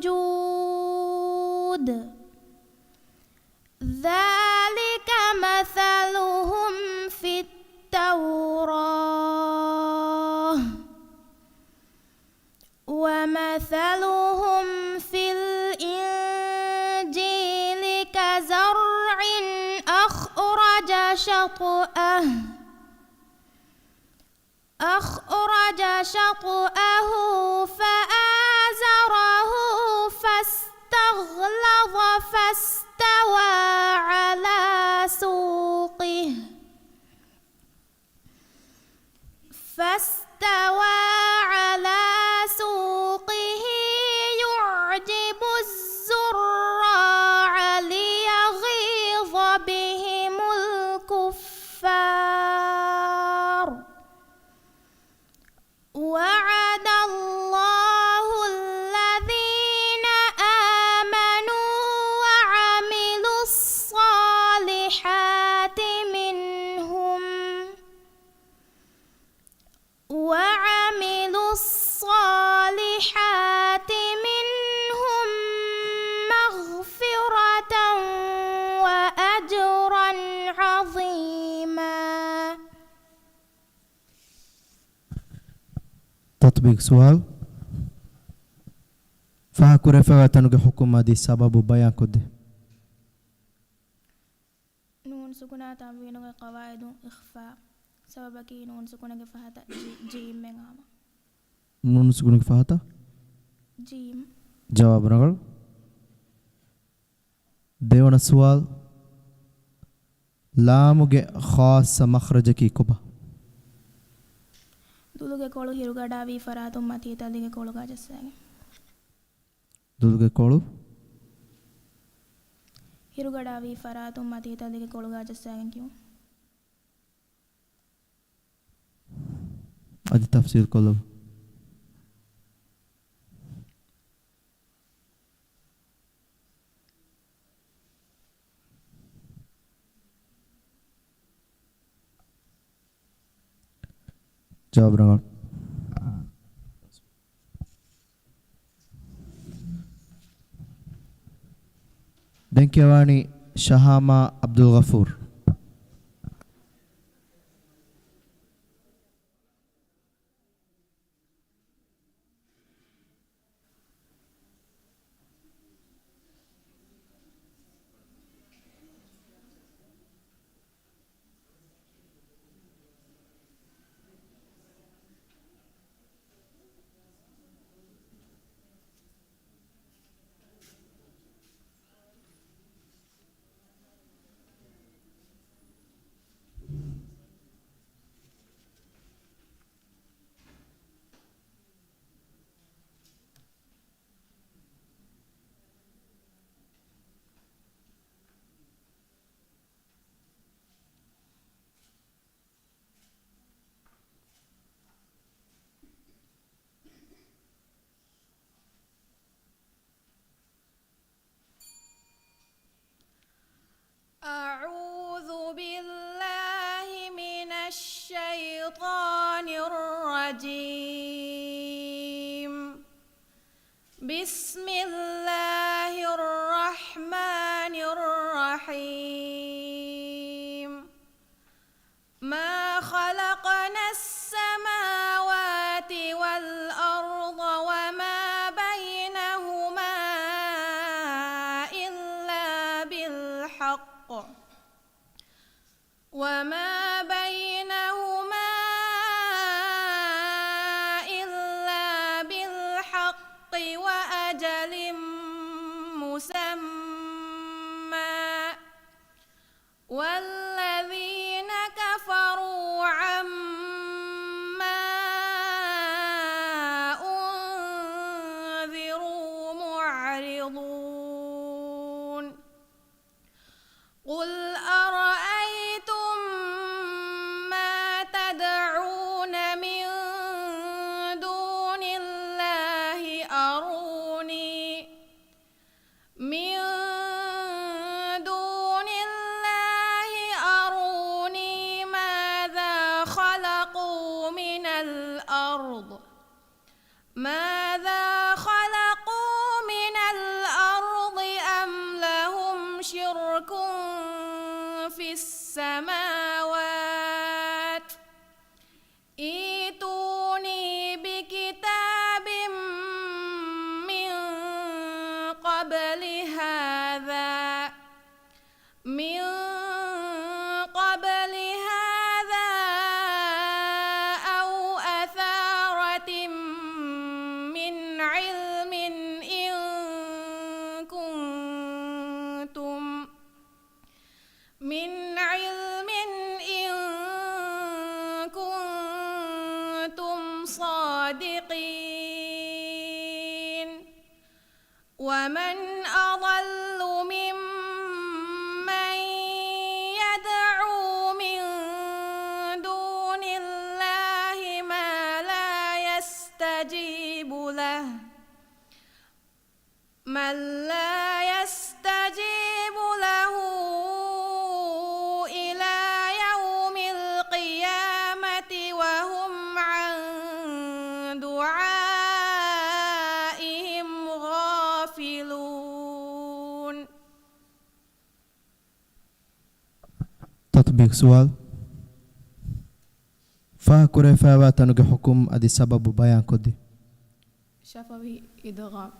الْجُودُ. ذَلِكَ مَثَلُهُمْ فِي التَّوْرَاةِ وَمَثَلُهُمْ فِي الْإِنْجِيلِ كَزَرْعٍ أَخْرَجَ شَطْأَهُ أَخْرَجَ شَطْأَهُ فَآزَرَهُ فَاسْتَغْلَظَ فَاسْتَوَى عَلَى سُوقِهِ فَاسْتَوَى عَلَى سُوقِهِ يُعْجِبُ الزُّرَّاعَ لِيَغِيظَ بِهِمُ الْكُفَّارَ. وَعَدَ اللَّهُ الَّذِينَ آمَنُوا وَعَمِلُوا الصَّالِحَاتِ مِنْهُمْ وَعَمِلُوا الصَّالِحَاتِ مِنْهُمْ مَغْفِرَةً وَأَجْرًا عَظِيمًا. ތަޠްބީޤު ސުވާލު. ފާހަގަކުރެވިފައިވާ ތަނުގެ ޙުކުމް އަދި ސަބަބު ބަޔާންކޮށްދޭ. ނޫން ސުކުނާ ތަންވީނުގެ ޤަވާއިދުން އިޚްފާ. ސަބަބަކީ ނޫން ސުކުނުގެ ފަހަތަށް ޖީ، ޖީމެއް އާމަ. ނޫން ސުކުނުގެ ފަހަތަށް؟ ޖީމް. ޖަވާބު ރަނގަޅު. ދެވަނަ ސުވާލު. ލާމުގެ ޚާއްޞަ މަޚްރަޖަކީ ކޮބާ؟ ދުލުގެ ކޮޅު ހިރުގަޑާވީ ފަރާތުން މަތީތައް ލިގެ ކޮޅުގާ ޖައްސާގެން. ދުލުގެ ކޮޅު ހިރުގަޑާވީ ފަރާތުން މަތީތައް ލިގެ ކޮޅުގާ ޖައްސާގެން ކިޔުން. އަދި ތަފްސީލް ކޮށްލަމު. ޖަވާބު ރަނގަޅު. ދެން ކިޔަވާނީ ޝަހާމާ ޢަބްދުލްޣަފޫރު. أعوذ بالله من الشيطان الرجيم. بسم الله الرحمن الرحيم. ما خلقنا السماوات والأرض وما بينهما إلا بالحق، وما بينهما إلا بالحق وأجل مسمى، والذين كفروا عما أنذروا معرضون. قل أرأيتم ما تدعون من دون الله أروني من دون الله السماوات. ائتوني بكتاب من قبل هذا، من قبل هذا أو أثارة من علم إن كنتم، من علم إن كنتم صادقين. ومن أضل ممن يدعو من دون الله ما لا يستجيب له، من لا يستجيب له إلى يوم القيامة وهم عن دعائهم غافلون. ތަޠްބީޤު ސުވާލު. ފާހަގަކުރެވިފައިވާ ތަނުގެ ޙުކުމް އަދި ސަބަބު ބަޔާންކޮށްދޭ. ޝަފަވީ އިދްޣާމް.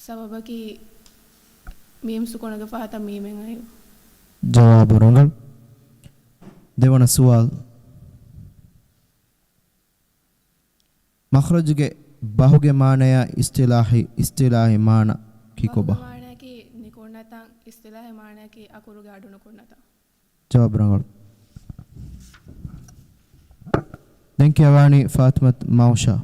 ސަބަބަކީ މީމް ސުކުނުގެ ފަހަތަށް މީމެއް އައި. ޖަވާބު ރަނގަޅު. ދެވަނަ ސުވާލު. މަޚްރަޖުގެ ބަހުގެ މާނަޔާ އިސްތިލާހީ، އިސްތިލާހީ މާނަ ކީކޮބާ؟ ބަހުގެ މާނަޔަކީ ނިކުންނަތަން، އިސްތިލާހީ މާނަޔަކީ އަކުރުގެ އަޑުނުކުންނަތަން. ޖަވާބު ރަނގަޅު. ދެން ކިޔަވާނީ ފާތިމަތު މައުޝާ.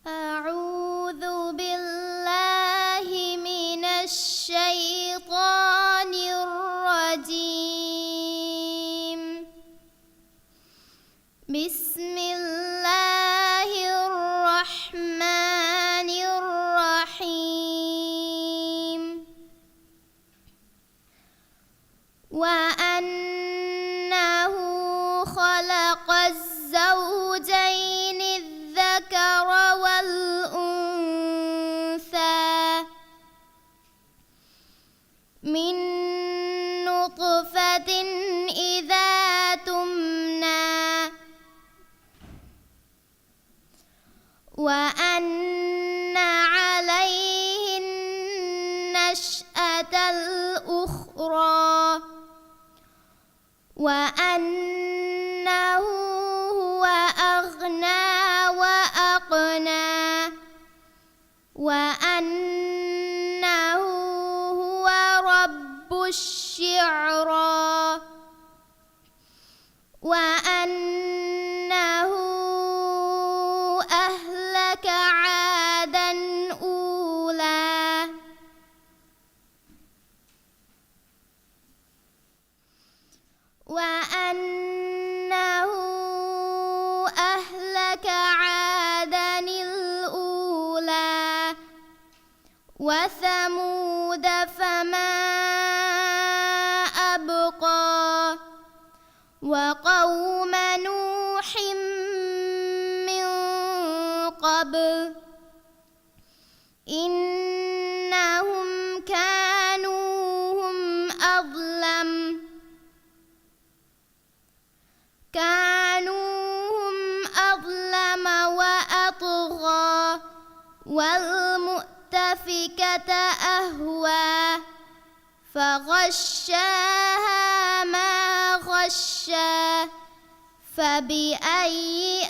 أعوذ بالله من الشيطان الرجيم. بسم الله الرحمن الرحيم. وأنه خلق الزوجين الذكر والأنثى من نطفة إذا تمنى وأن عليه النشأة الأخرى وأنه هو أغنى وأقنى وأنه هو رب الشعرى وأنه أهلك عادا الأولى وأنه أهلك عادا الأولى وثمود فما أبقى وقوم نوح من قبل إنهم كانوا هم أظلم كانوا هم أظلم وأطغى والمؤتفكة أهوى فغشاها ما غشى فبأي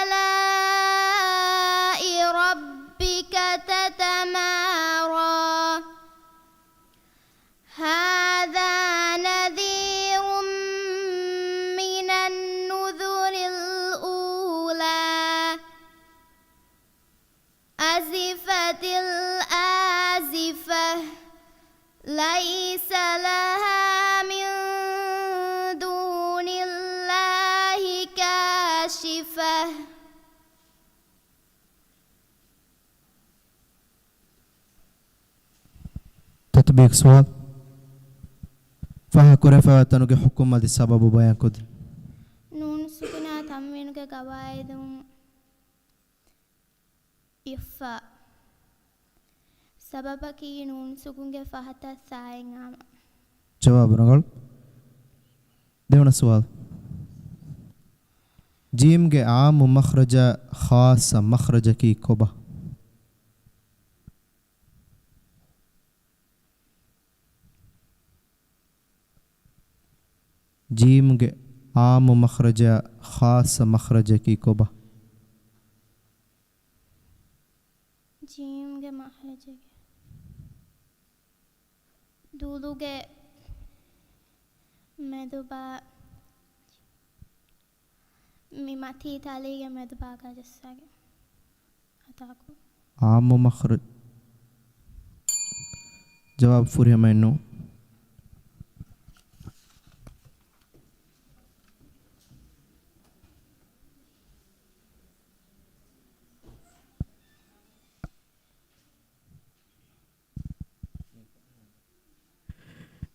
آلاء ربك تتمارى هذا نذير ليس لها من دون الله كاشفة. ތަޠްބީޤު ސުވާލު. ފާހަގަކުރެވިފައިވާ ތަނުގެ ޙުކުމް އަދި ސަބަބު ބަޔާންކޮށްދޭ. ނޫނު ސުކުނާ ތަންވީނުގެ ގަވާއިދުން އިޚްފާ. ސަބަބަކީ ނޫނު ސުކުންގެ ފަހަތަށް ސާއިން އާމަ. ޖަވާބު ރަނގަޅު. ދެވަނަ ސުވާލު. ޖީމްގެ އާއްމު މަޚްރަޖާ ޚާއްޞަ މަޚްރަޖަކީ ކޮބާ؟ ޖީމްގެ އާއްމު މަޚްރަޖާ ޚާއްޞަ މަޚްރަޖަކީ ކޮބާ؟ ޖީމްގެ މަޚްރަޖަކީ ދުލުގެ މެދުބާ، މި މަތީ ތަލީގެ މެދުބާގަ ޖައްސާގެން ހަދާކުރުން. އާއްމު މަޚްރަޖް. ޖަވާބު ފުރިހަމައެއްނޫން.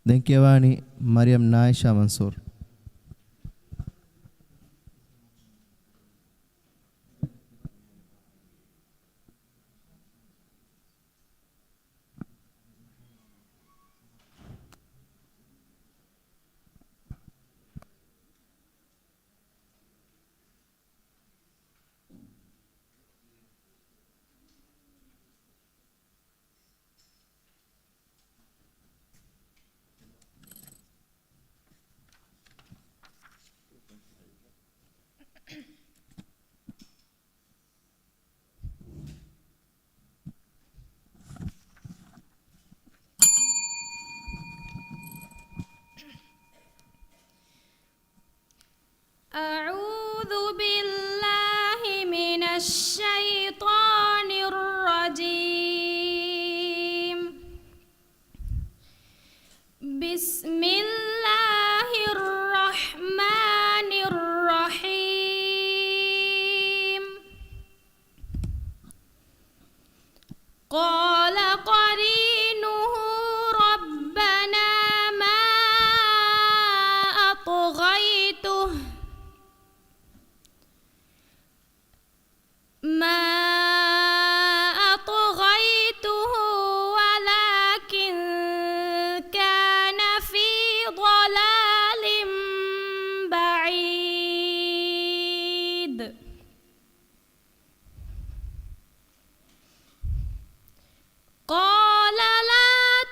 ދެން ކިޔަވާނީ މަރިޔަމް ނާއިޝާ މަންސޫރު. أعوذ بالله من الشيطان الرجيم. بسم الله الرحمن الرحيم. قال قرينه ربنا ما أطغيته، ما أطغيته ولكن كان في ضلال بعيد. قال لا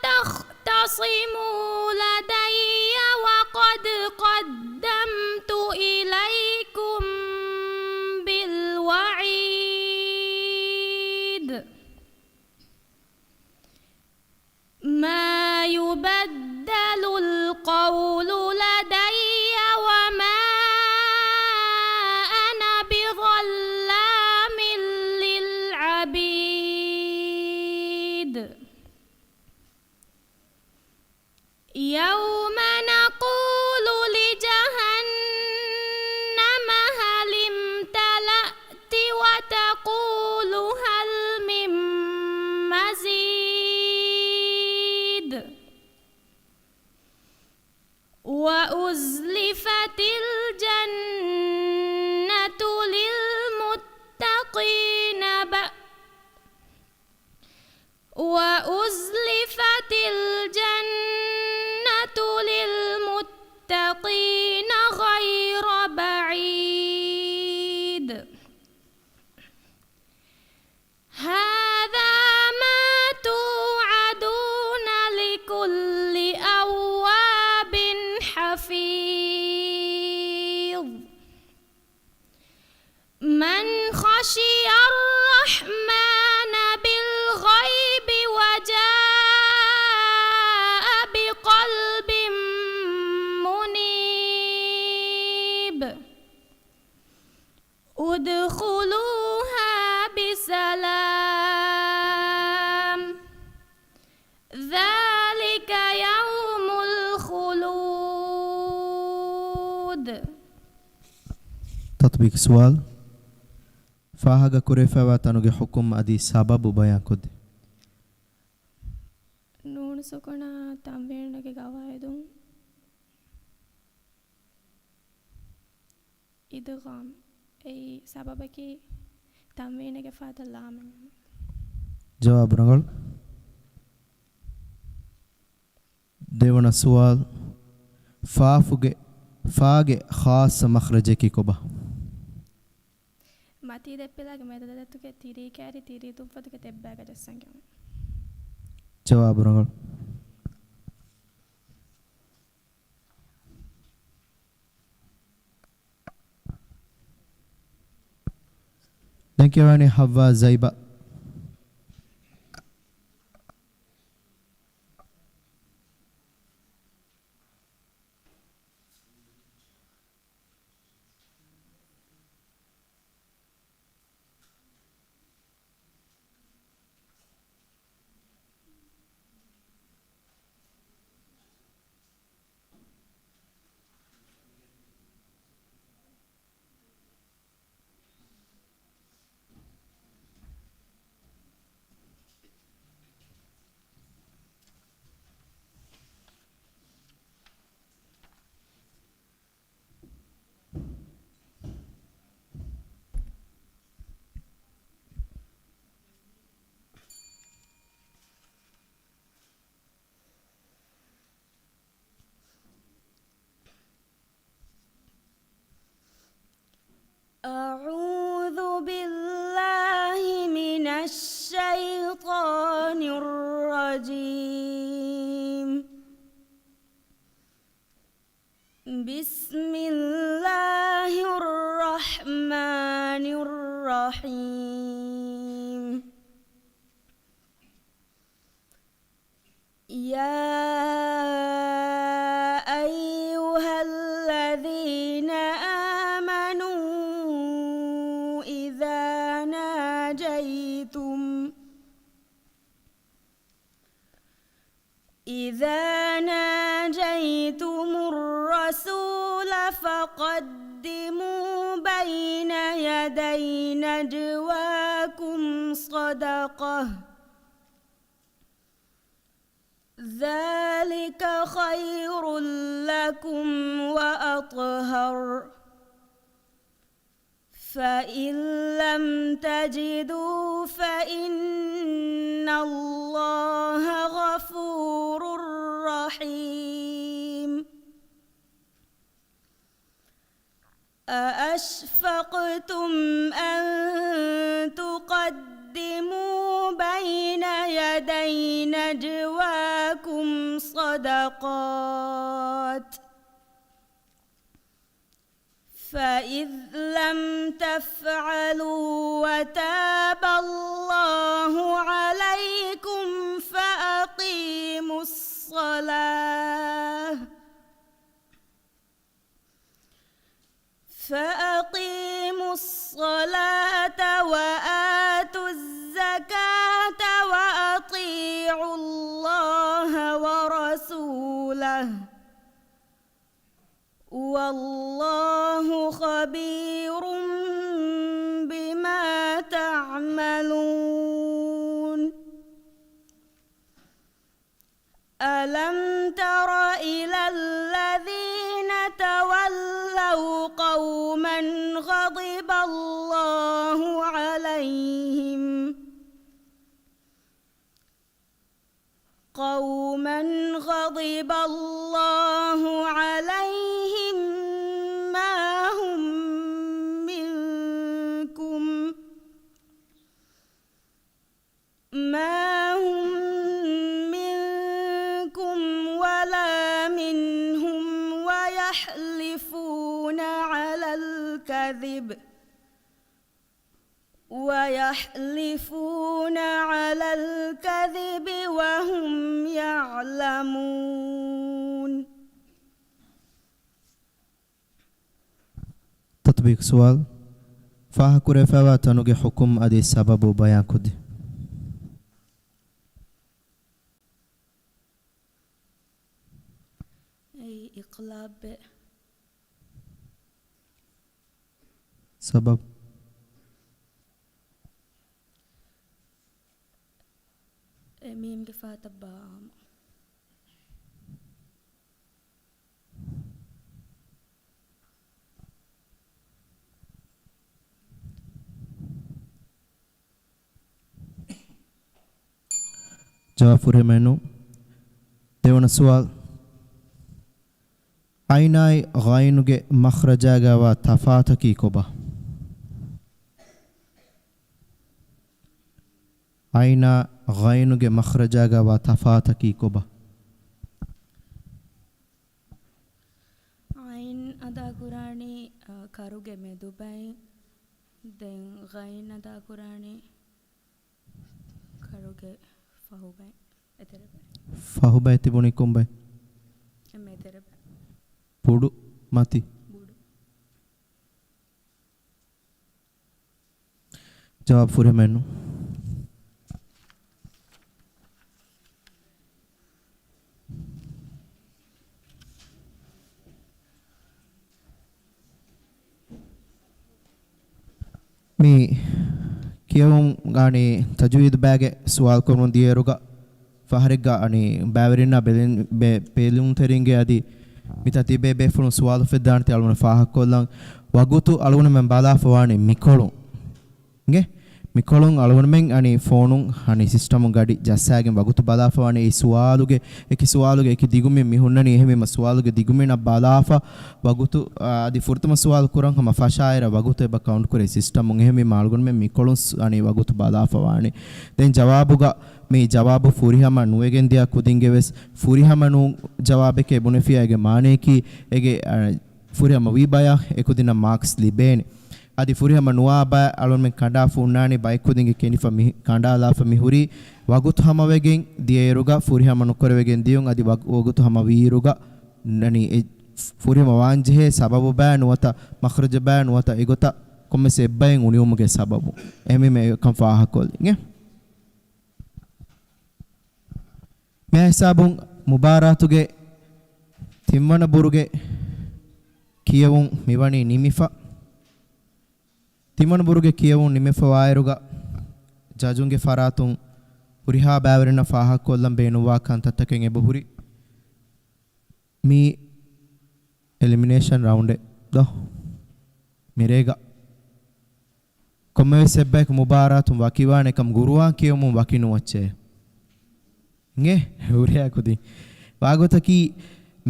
تختصموا لدي وقد قدمت إليكم بالوعيد. ما يبدل القول لدي وما أنا بظلام للعبيد. يوم نقول لجهنم هل امتلأت وتقول هل من مزيد. وأزلفت الجنة للمتقين ب-، وأزلفت الجنة للمتقين غير بعيد. هذا ما توعدون لكل أواب حفيظ. من خشي الرحمن بالغيب وجاء بقلب منيب. ادخلوها بسلام. ذلك ތަތްބީޤު ސުވާލު. ފާހަގަ ކުރެވިފައިވާ ތަނުގެ ޙުކުމް އަދި ސަބަބު ބަޔާންކޮށްދޭ. ނޫނު ސުކުނާ ތަންވީނުގެ ގަވާއިދުން އިދްޣާމް. އެއީ ސަބަބަކީ ތަންވީނުގެ ފަހަތަށް ލާމެއް ނަމަ. ޖަވާބު ރަނގަޅު. ދެވަނަ ސުވާލު، ފާފުގެ، ފާގެ ޚާއްޞަ މަޚްރަޖަކީ ކޮބާ؟ މަތީ ދެއްޕިލާގެ މެދު ދެދަތުގެ ތިރީ ކާރި ތިރީ ދުއްވަދުގެ ދެއްބައިގަ ޖައްސަން ގެން. ޖަވާބު ރަނގަޅު. ދެން ކިޔަވާނީ ޙައްވާ ޒައިބާ. أعوذ بالله من الشيطان الرجيم. بسم الله الرحمن الرحيم. يا أيها الذين آمنوا إذا ناجيتم إذا ناجيتم الرسول فقدموا بين يدي نجواكم صدقة، ذلك خير لكم وأطهر، فإن لم تجدوا فإن الله غفور رحيم. أأشفقتم أن تقدموا بين يدي نجواكم صدقات، فإذ لم تفعلوا وتاب الله عليكم فأقيموا الصلاة، فأقيموا الصلاة وآتوا الزكاة وأطيعوا الله ورسوله، والله خبير بما تعملون. ألم تر إلى الذين تولوا قوما غضب الله عليهم، قوما غضب الله عليهم ما هم منكم ما هم منكم ولا منهم ويحلفون على الكذب، ويحلفون على الكذب وهم يعلمون. ތަތްބީޤު ސުވާލު. ފާހަގަކުރެވިފައިވާ ތަނުގެ ޙުކުމް އަދި ސަބަބު ބަޔާންކޮށްދޭ. އެއީ އިންޤިލާބެއް. ސަބަބު. އެ މީމްގެ ފަހަތަށް ބާ އާންމު. ޖަވާބު ފުރިހަމައެއްނު. ދެވަނަ ސުވާލު. ޢައިނާއި ޣައިނުގެ މަޚްރަޖާގައިވާ ތަފާތަކީ ކޮބާ؟ ޢައިނާ ޣައިނުގެ މަޚްރަޖާގައިވާ ތަފާތަކީ ކޮބާ؟ ޢައިން އަދާކުރާނީ، އަ، ކަރުގެ މެދުބައިން. ދެން ޣައިން އަދާކުރާނީ ކަރުގެ ފަހުބައިން. އެތެރެބައިން. ފަހުބައި ތިބުނީ ކޮންބައި؟ އެ މެދެރެބައި. ބޮޑު މަތި. ބޮޑު. ޖަވާބު ފުރިހަމައެއްނު. މި ކިޔެވުން ގާނީ ތަޖުވީދު ބައިގެ ސުވާލު ކުރުމުން ދިޔައިރުގަ ފަހަރެއްގަ އަނީ ބައިވެރިންނާ ބެލެން-، ބެ-، ބެލުންތެރިންގެ އަދި މިތާ ތިބޭ ބޭފުޅުން ސުވާލު އުފެއްދާނެތީ އަޅުގަނޑު ފާހަގަކޮށްލަން. ވަގުތު އަޅުގަނޑުމެން ބަލާފަވާނީ މިކޮޅުން. އިނގޭ؟ މިކޮޅުން އަޅުގަނޑުމެން އަނީ ފޯނުން އަނީ ސިސްޓަމުން ގަޑި ޖައްސާގެން ވަގުތު ބަލާފަވާނީ އެ ސުވާލުގެ، އެކި ސުވާލުގެ އެކި ދިގުމިން މި ހުންނަނީ. އެހެންވީމަ ސުވާލުގެ ދިގުމިނަށް ބަލާފަ ވަގުތު، އާ، އަދި ފުރަތަމަ ސުވާލު ކުރަން ހަމަ ފަށާއިރަށް ވަގުތު އެބަ ކައުންޓް ކުރޭ ސިސްޓަމުން. އެހެންވީމަ އަޅުގަނޑުމެން މިކޮޅުން ސް-، އަނީ ވަގުތު ބަލާފަވާނީ. ދެން ޖަވާބުގަ މި ޖަވާބު ފުރިހަމަ ނުވެގެން ދިޔަ ކުދިންގެ ވެސް ފުރިހަމަ ނޫން ޖަވާބެކޭ ބުނެފިޔާ އޭގެ މާނަޔަކީ އޭގެ، އަ، ފުރިހަމަ ވީ ބަޔާ އެކުދިންނަށް މާކްސް ލިބޭނެ. އަދި ފުރިހަމަ ނުވާ ބައި އަޅުންމެން ކަނޑާފަ ހުންނާނީ ބައެއްކުދިންގެ ކެނޑިފަ މި-، ކަނޑާލާފަ މިހުރީ ވަގުތު ހަމަވެގެން ދިޔައިރުގަ ފުރިހަމަ ނުކުރެވިގެން ދިޔުން އަދި ވަގު-، ވަގުތު ހަމަވީއިރުގަ ނަނީ އެ ފުރިހަމަ ވާންޖެހޭ ސަބަބު ބައި ނުވަތަ މަޚްރަޖު ބައި ނުވަތަ އެގޮތަށް ކޮންމެސް އެއްބައެއް އުނިވުމުގެ ސަބަބު. އެހެންވީމަ އެކަން ފާހަގަކޮށްލި. އިނގޭ؟ މިހިސާބުން މުބާރާތުގެ ތިންވަނަ ބުރުގެ ކިޔެވުން މިވަނީ ނިމިފަ. ތިންވަނަ ބުރުގެ ކިޔެވުން ނިމިފަވާއިރުގަ ޖަޖުންގެ ފަރާތުން ހުރިހާ ބައިވެރިންނަށް ފާހަގަކޮށްލަން ބޭނުންވާ ކަންތައްތަކެއް އެބަހުރި. މީ އެލިމިނޭޝަން ރައުންޑެއް ދޯ؟ މިރޭގަ ކޮންމެވެސް އެއްބަޔަކު މުބާރާތުން ވަކިވާނެ ކަމަށް ގުރުއާން ކިޔެވުމުން ވަކި ނުވައްޗޭ. އިނގޭ؟ ހުރިހާ ކުދިން. ވާގޮތަކީ،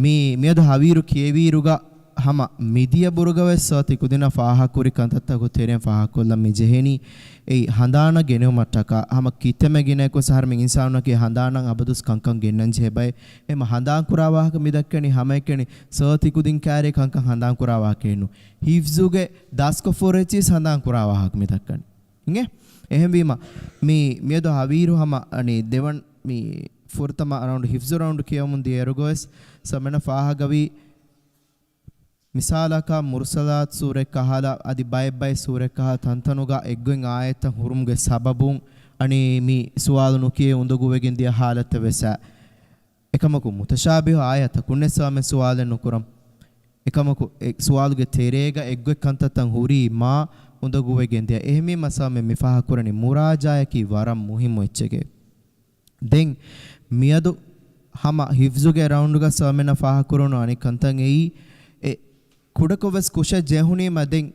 މި މިއަދު ހަވީރު ކިޔެވިއިރުގަ ހަމަ މިދިޔަ ބުރުގަވެސް ސާ ތިކުދިންނަށް ފާހަގަކުރި ކަންތައްތަކުގެ ތެރެއިން ފާހަގަކޮށްލަން މި ޖެހެނީ. އެއީ ހަނދާނަށް ގެނެވުމަށްޓަކާ، ހަމަ ކިތަންމެ ގިނައަކުވެސް އަހަރެމެން އިންސާނުންނަކީ ހަނދާނަށް އަބަދުވެސް ކަންކަން ގެންނަން ޖެހޭ ބައެއް. އެމަ ހަނދާން ކުރާ ވާހަކަ މި ދައްކަނީ ހަމައެކަނި ސާ ތިކުދިން ކާރި ކަންކަން ހަނދާން ކުރާ ވާހަކައެއް ނޫން. ހިފްޒުގެ ދަސްކޮށް ފޯރެއްޗިސް ހަނދާން ކުރާ ވާހަކަ މި ދައްކަނީ. އިނގޭ؟ އެހެންވީމަ، މި، މިއަދު ހަވީރު ހަމަ، އަނީ، ދެވަން މި ފުރަތަމަ ރައުންޑް ހިފްޒު ރައުންޑް ކިޔަވަމުން ދިޔައިރުގަވެސް ސަމެނަ ފާހަގަވީ، މިސާލަކަށް މުރުސަލާތު ސޫރަތް ކަހަލަ އަދި ބައެއް ބައެއް ސޫރަތް ކަހަލަ ތަންތަނުގަ އެއްގޮތް އާޔަތްތައް ހުރުމުގެ ސަބަބުން، އަނީ، މި ސުވާލު ނުކިޔޭ އުނދަގޫވެގެން ދިޔަ ހާލަތެއް ވެސް އާ. އެކަމަކު، މުތަޝާބިހު އާޔަތްތަކުންނެއް ސަމެ ސުވާލެއް ނުކުރަން. އެކަމަކު، އެ ސުވާލުގެ ތެރޭގަ އެއްގޮތް ކަންތައްތައް ހުރީ މާ އުނދަގޫވެގެން ދިޔަ. އެހެންވީމަ ސަމެ މި ފާހަގަކުރަނީ މުރާޖާއަކީ ވަރަށް މުހިއްމު އެއްޗެކޭ. ދެން މިއަދު ހަމަ ހިފްޒުގެ ރައުންޑްގަ ސަމެނަ ފާހަގަކުރުނު އަނެއް ކަންތައް އެއީ، އެ ކުޑަކޮށް ވެސް ކުށެއް ޖެހުނީމަ ދެން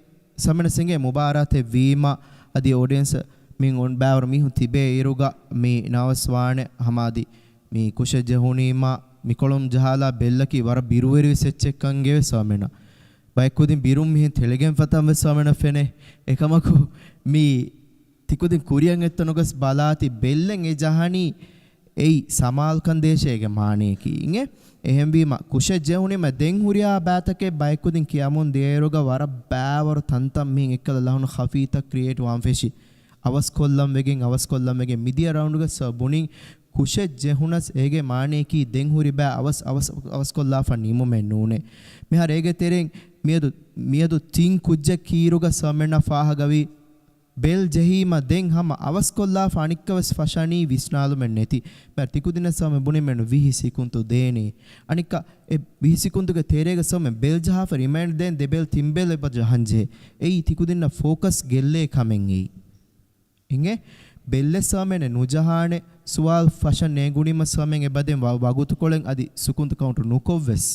ސަމެނަ ސިނގޭ މުބާރާތެއް ވީމަ އަދި އޮޑިއެންސް މި އޮން ބައިވަރު މީހުން ތިބޭ އިރުގަ މި ނާވަސް ވާނެ ހަމަ އަދި މި ކުށެއް ޖެހުނީމަ މިކޮޅުން ޖަހާލާ ބެއްލަކީ ވަރަށް ބިރުވެރިވެސް އެއްޗެއްކަން ގެވެސް ސަމެނަ. ބައެއްކުދިން ބިރުން މިހެން ތެޅިގެން ފަތަން ވެސް ސަމެނަ ފެނޭ. އެކަމަކު މި ތިކުދިން ކުރިއަށް އެއްތަނުގަސް ބަލާތި ބެއްލެން އެ ޖަހަނީ އެއީ ސަމާލުކަން ދޭށޭގެ މާނަޔަކީ އިނގޭ. އެހެންވީމަ، ކުށެއް ޖެހުނީމަ ދެން ހުރިހާ ބައިތަކެއް ބައެއްކުދިން ކިޔަމުން ދިޔައިރުގަ ވަރަށް ބައިވަރު ތަންތަން މިހެން އެއްކަލަ ލަހުނު ޚަފީތައް ކްރިއޭޓް ވާން ފެށި. އަވަސްކޮށްލަން ވެގެން، އަވަސްކޮށްލަން ވެގެން މިދިޔަ ރައުންޑްގަ ސާ ބުނިން ކުށެއް ޖެހުނަސް އޭގެ މާނަޔަކީ ދެން ހުރި ބައި އަވަސް، އަވަސް، އަވަސްކޮށްލާފަ ނިމުމެއް ނޫނޭ. މިހާރު އޭގެ ތެރެއިން މިއަދު، މިއަދު ތިން ކުއްޖެއް ކީރުގަ ސަމެނަ ފާހަގަވީ ބެލް ޖެހީމަ ދެން ހަމަ އަވަސްކޮށްލާފަ އަނެއްކަވެސް ފަށަނީ ވިސްނާލުމެއް ނެތި. މިހާރު ތިކުދިންނަށް ސަމެ ބުނިމެން ވިހި ސިކުންތު ދޭނީ. އަނެއްކާ އެ ވިހި ސިކުންތުގެ ތެރޭގަ ސަމެ ބެލް ޖަހާފަ ރިމައިންޑް ދޭން ދެ ބެލް ތިން ބެލް އެބަ ޖަހަން ޖެހޭ. އެއީ ތިކުދިންނަށް ފޯކަސް ގެއްލޭ ކަމެއް އެއީ. އިނގޭ؟ ބެއްލެއް ސަމެނެއް ނުޖަހާނެ ސުވާލު ފަށަން ނޭނގުނީމަ ސަމެން އެބަދެން ވަ-، ވަގުތުކޮޅެއް އަދި ސިކުންތު ކައުންޓު ނުކޮށްވެސް.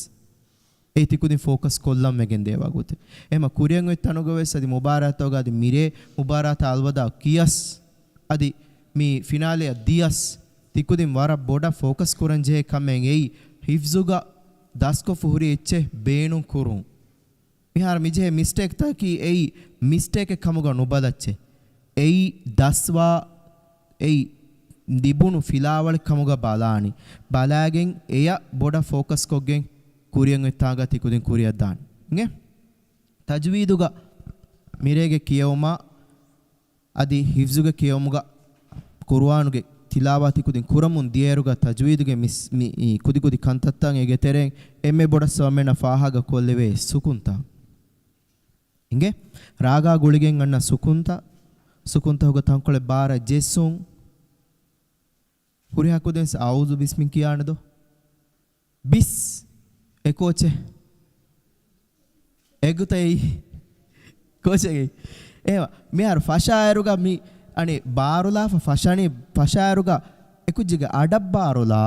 އެ ތިކުދިން ފޯކަސް ކޮށްލަން ވެގެން ދޭ ވަގުތެއް. އެމަ ކުރިއަށް އޮތް ތަނުގަވެސް އަދި މުބާރާތުގަ އަދި މިރޭ މުބާރާތަށް އަލްވަދާ ކިޔަސް އަދި މި ފިނާލެއަށް ދިޔަސް ތިކުދިން ވަރަށް ބޮޑަށް ފޯކަސް ކުރަން ޖެހޭ ކަމެއް އެއީ ހިފްޒުގަ ދަސްކޮށްފަ ހުރި އެއްޗެއް ބޭނުން ކުރުން. މިހާރު މިޖެހޭ މިސްޓޭކްތަކީ އެއީ މިސްޓޭކެއް ކަމުގަ ނުބަލައްޗޭ. އެއީ ދަސްވާ، އެއީ ލިބުނު ފިލާވަޅެއް ކަމުގަ ބަލާނީ. ބަލާގެން އެޔަށް ބޮޑަށް ފޯކަސް ކޮށްގެން ކުރިއަށް އޮތް ތާނގަ ތިކުދިން ކުރިއަށް ދާން. އިނގޭ؟ ތަޖްވީދުގަ މިރޭގެ ކިޔެވުމާ އަދި ހިފްޒުގެ ކިޔެވުމުގަ ޤުރުއާނުގެ ތިލާވާތް ތިކުދިން ކުރަމުން ދިޔައިރުގަ ތަޖްވީދުގެ މިސް-، މި-، އީ ކުދިކުދި ކަންތައްތައް އޭގެ ތެރެއިން އެންމެ ބޮޑަށް ސަމެނަށް ފާހަގަ ކޮށްލެވޭ ސުކުންތައް. އިނގޭ؟ ރާގާ ގުޅިގެން އަންނަ ސުކުންތައް، ސުކުންތަކުގެ ތަންކޮޅެއް ބާރަށް ޖެއްސުން. ހުރިހާ ކުދިން އައޫޒު ބިސްމިން ކިޔާނެ ދޯ؟ ބިސް. އެ ކޯޗެއް. އެގުތައް އެއީ. ކޯޗެއް އެއީ. އޭވަ، މިހާރު ފަށާއިރުގަ މި އަނެއް ބާރުލާފަ ފަށަނީ ފަށާއިރުގަ އެކުއްޖެއްގެ އަޑަށް ބާރުލާ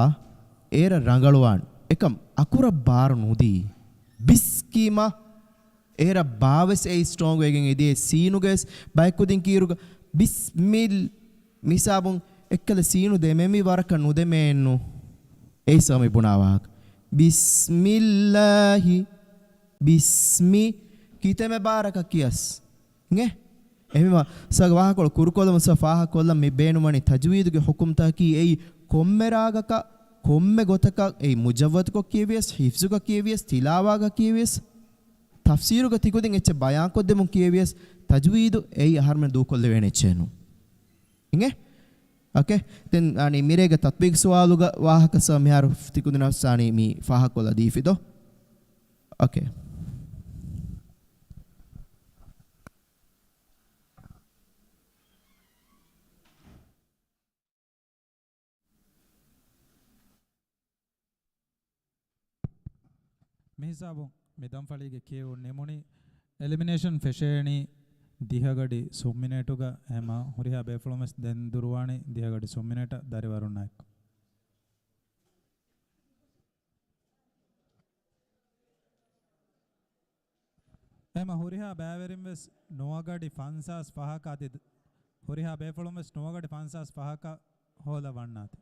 އޭރަށް ރަނގަޅުވާން. އެކަމް އަކުރަށް ބާރު ނުދީ. ބިސް ކީމަ އޭރަށް ބާވެސް އެއީ ސްޓްރޯންގް ވެގެން އެދިޔަ ސީނުގަވެސް ބައެއް ކުދިން ކީރުގަ ބިސްމިލް މިސާބުން އެއްކަލަ ސީނު ދެމެމި ވަރަކަށް ނުދެމޭނު. އެއީ ސަމެ ބުނާ ވާހަކަ. ބިސްމިއްލާހި. ބިސްމި ކިތަންމެ ބާރަކަށް ކިޔަސް. އިނގޭ؟ އެހެންވީމަ ސަގ ވާހަކަކޮޅު ކުރުކޮށްލަމުން ސަ ފާހަގަކޮށްލަން މި ބޭނުންވަނީ ތަޖްވީދުގެ ޙުކުމްތަކަކީ އެއީ ކޮންމެ ރާގަކަށް، ކޮންމެ ގޮތަކަށް އެއީ މުޖައްވަދުކޮށް ކިޔެވިޔަސް، ޙިފްޒުކޮށް ކިޔެވިޔަސް، ތިލާވާކޮށް ކިޔެވިޔަސް، ތަފްސީރުގަ ތިކުދިން އެއްޗެއް ބަޔާންކޮށްދެމުން ކިޔެވިޔަސް، ތަޖްވީދު އެއީ އަހަރުމެން ދޫކޮށްލެވޭނެ އެއްޗެއް ނޫން. އިނގޭ؟ އޯކޭ. ދެން އަނީ މިރޭގެ ތަޠްބީޤް ސުވާލުގަ ވާހަކަ ސަ މިހާރު ތިކުދިންނަށް ސާނީ މި ފާހަގަކޮށްލާ ދީފި ދޯ؟ އޯކޭ. މިހިސާބުން މި ދަންފަޅީގެ ކިޔެވުން ނިމުނީ، އެލިމިނޭޝަން ފެށޭނީ ދިހަގަޑި ސުންމިނޭޓުގަ. އެހެމަ ހުރިހާ ބޭފުޅުންވެސް ދެން ދުރުވާނީ ދިހަގަޑި ސުންމިނޭޓަށް ދަރިވަރުންނާއެކު. އެހެމަ ހުރިހާ ބައިވެރިންވެސް ނުވަގަޑި ފަންސާސް ފަހަކަށް އަދި ހުރިހާ ބޭފުޅުންވެސް ނުވަގަޑި ފަންސާސް ފަހަކަށް ހޯލަ ވަންނާތި.